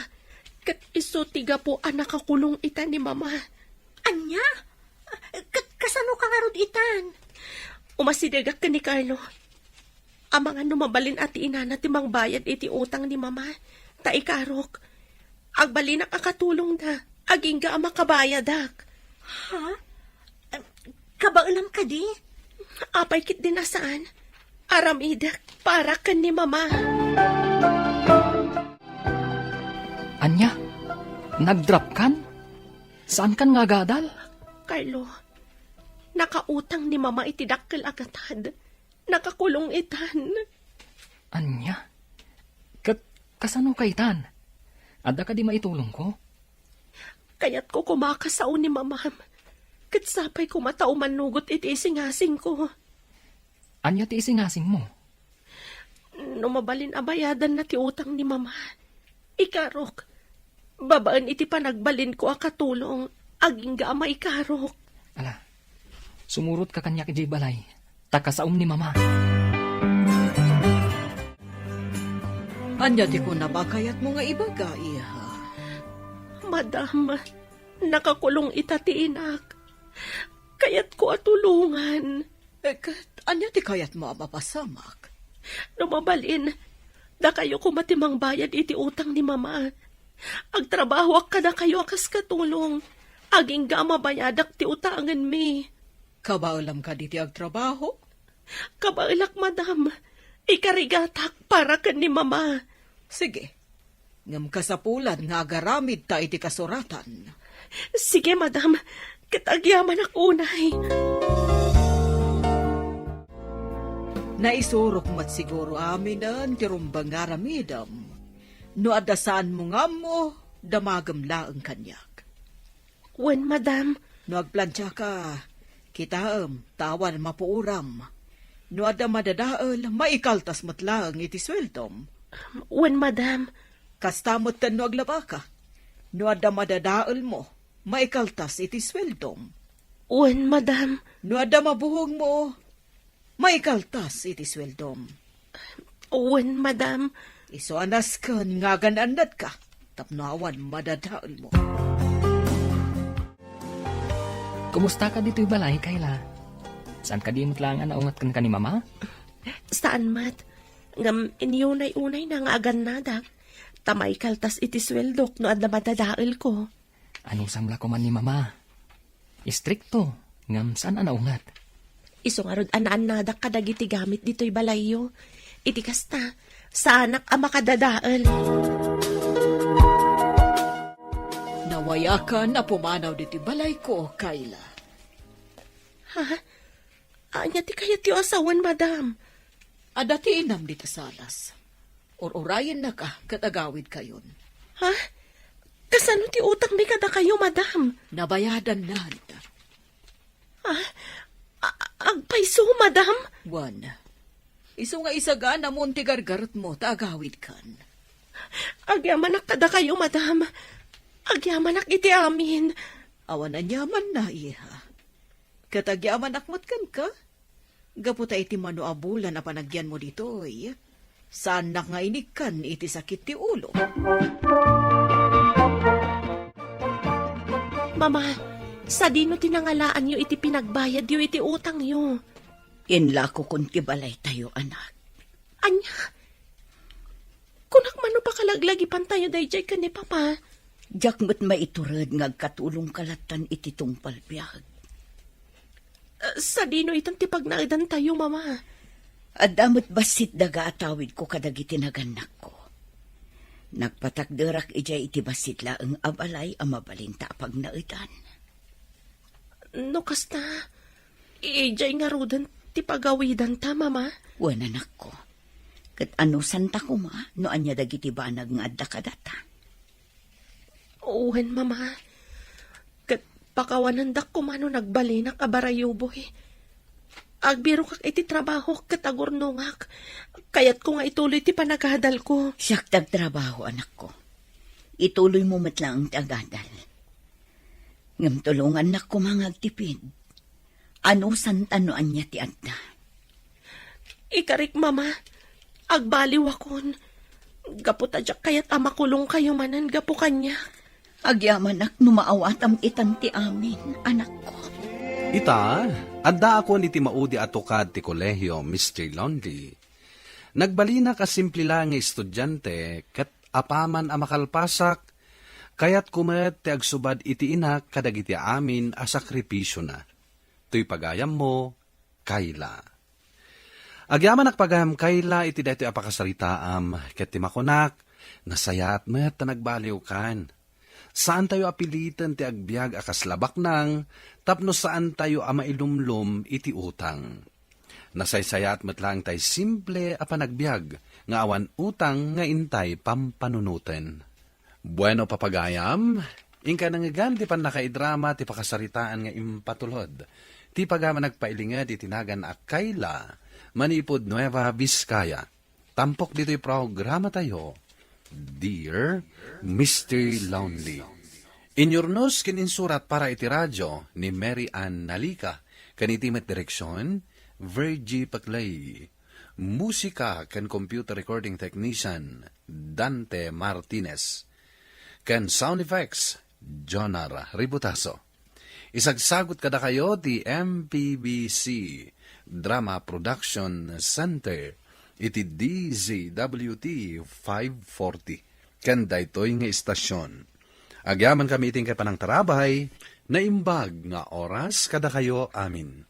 ket isu ti gapu a nakakulong ita ni Mama. Ania? Ket kasano ka ngarud itan? Umasidegak ken ni Carlo. Amangan no mabalin a ti inana ti mangbayad iti utang ni Mama, ta ikarok. Agbalinak a katulongda, agingga a makabayadak. Ha? Em, kabaelam kadi? Apay ketdi a saan? Aramidek para ken ni Mama. Ania? Nagdrapkan? Saankan nga agadal? Carlo, nakautang ni Mama iti dakkel a gatad. Nakakulong itan. Ania? Ket kasano kaitan? Adda kadi maitulongko? Kayatko koma a kasao ni Mamam. Ket sapay koma ta umanugot iti isingasingko. Ania ti isingasingmo? No mabalin a bayadanna ti utang ni Mama, ikarok. Babaen iti panagbalinko a katulong, agingga a maikarok. Ala, sumurotka kaniak idiay balay, ta kasaom ni Mama. Ania ti kunam a kayatmo nga ibaga, iha? Madam, nakakulong ita ti inak. Kayatko a tulongan. Eh, ket ania ti kayatmo a mapasamak? No mabalin, dakayo koma ti mangbayad iti utang ni Mama. Agtrabahoak kadakayo a kas katulong, agingga a mabayadak ti utangenmi. Kabaelam kadi ti agtrabaho? Kabaelak, madam. Ikarigatak para ken ni Mama. Sige. Ngem kasapulan nga agaramidta iti kasuratan. Sige, madam. Ket agyamanak unay. Naisurok met siguro aminen ti rumbeng nga aramidem. No adda saanmo nga ammo, damagem laeng kaniak. Wen, madam. No agplantiaka, kitaem, ta awan mapuoram. No adda madadael, maikaltas met laeng iti sueldom. Wen, madam. Kasta metten no aglabaka. No adda madadaelmo, maikaltas iti sueldom. Wen, madam. No adda mabuhongmo, maikaltas iti sueldom. Wen, madam. Isu a nasken nga agan-annadka tapno awan madadaelmo. Kumusta ka ditoy balay, Kayla? Saan kadi met laeng a naungat kenka ni Mama? Saan met. Ngem inunay-unayna nga agannadak. Ta maikaltas iti sueldok no adda madadaelko. Anusam la koman ni Mama. Istrikto, ngem saan a naungat. Isu ngarud a naannadak kadagiti gamit ditoy balayyo. Iti kasta, saanak a makadadael. Nawayakan a pumanaw ditoy balayko, Kayla. Ha? Ania ti kayatyo a sawen, madam? Adda ti inam dita salas. Ur-urayennaka ket agawidkayon. Ha? Kasano ti utangmi kadakayo, madam? Nabayadanna. Ha? A-, agpayso, madam? Wen. Isu nga isaganamon ti gargaretmo ta agawidkan. Agyamanak kadakayo, madam. Agyamanak iti amin. Awan aniamanna, iha. Ket agyamanak met kenka. Gapu ta iti mano a bulan a panagyanmo ditoy, saannak nga inikkan iti sakit ti ulo. Mama, sadino ti nangalaanyo iti pinagbayadyo iti utangyo? Inlakokon ti balaytayo, anak. Ania? Kunak mano pakalaglagipantayo daydiay ken ni Papa? Diak met maitured nga agkatulongka lattan iti tungpal biag. Ah, sadino itan ti pagnaedantayo, Mama? Adda met bassit daga a tawidko kadagiti nagannakko. Nagpatakderak idiay iti bassit laeng a balay a mabalinta a pagnaedan. No kasta, idiay ngaruden ti pagawidanta, Mama? Wen, anakko. Ket anusanta koma no ania dagiti banag nga adda kadata? Wen, Mama. Ket Pakawanendak koma no nagbalinak a barayuboy. Agbirokak iti trabahok ket agurnongak. Kayatko nga ituloy ti panagadalko. Siak ti agtrabaho, anakko. Ituloymo met laeng ti agadal. Ngem tulongannak koma nga agtipid. Anusantan no ania ti adda. Ikarik, Mama, agbaliwakon. Gapu ta diak kayat a makulongkayo manen gapu kaniak. Agyamanak no maawatam itan ti amin, anakko. Ita, addaakon iti maudi a tukad ti Colegio Mister Lonely. Nagbalinak a simple la nga estudiante ket apaman a makalpasak, kayatko met ti agsubad iti inak kadagiti amin a sakripisiona. Toy pagayammo, Kayla. Agyamanak pagayam, Kayla, iti daytoy a pakasaritaam, ket ti makunak, nasayaat met ta nagbaliwkan. Saantayo a piliten ti agbiag a kasla baknang tapno saantayo a mailumlom iti utang. Nasaysayaat met laeng tay simple a panagbiag nga awan utang nga intay pampanunoten. Bueno, papagayam, inka nangngegan ti pannakaidrama ti pakasaritaan nga impatulod ti pagayam a nagpailinged iti nagan a Kayla manipud Nueva Vizcaya. Tampok ditoy programatayo, Dear Mister Lonely. Inyurnos ken insurat para iti radio ni Mary Ann Nalica, ken iti met direksion, Virgie Paclay. Musika ken computer recording technician, Dante Martinez. Ken sound effects, Jonar Ributaso. Isagsagut kadakayo ti M P B C Drama Production Center iti D Z W T five forty. Ken daytoy nga istasyon, agyamankami iti inkay panangtarabay, naimbag nga oras kadakayo amin.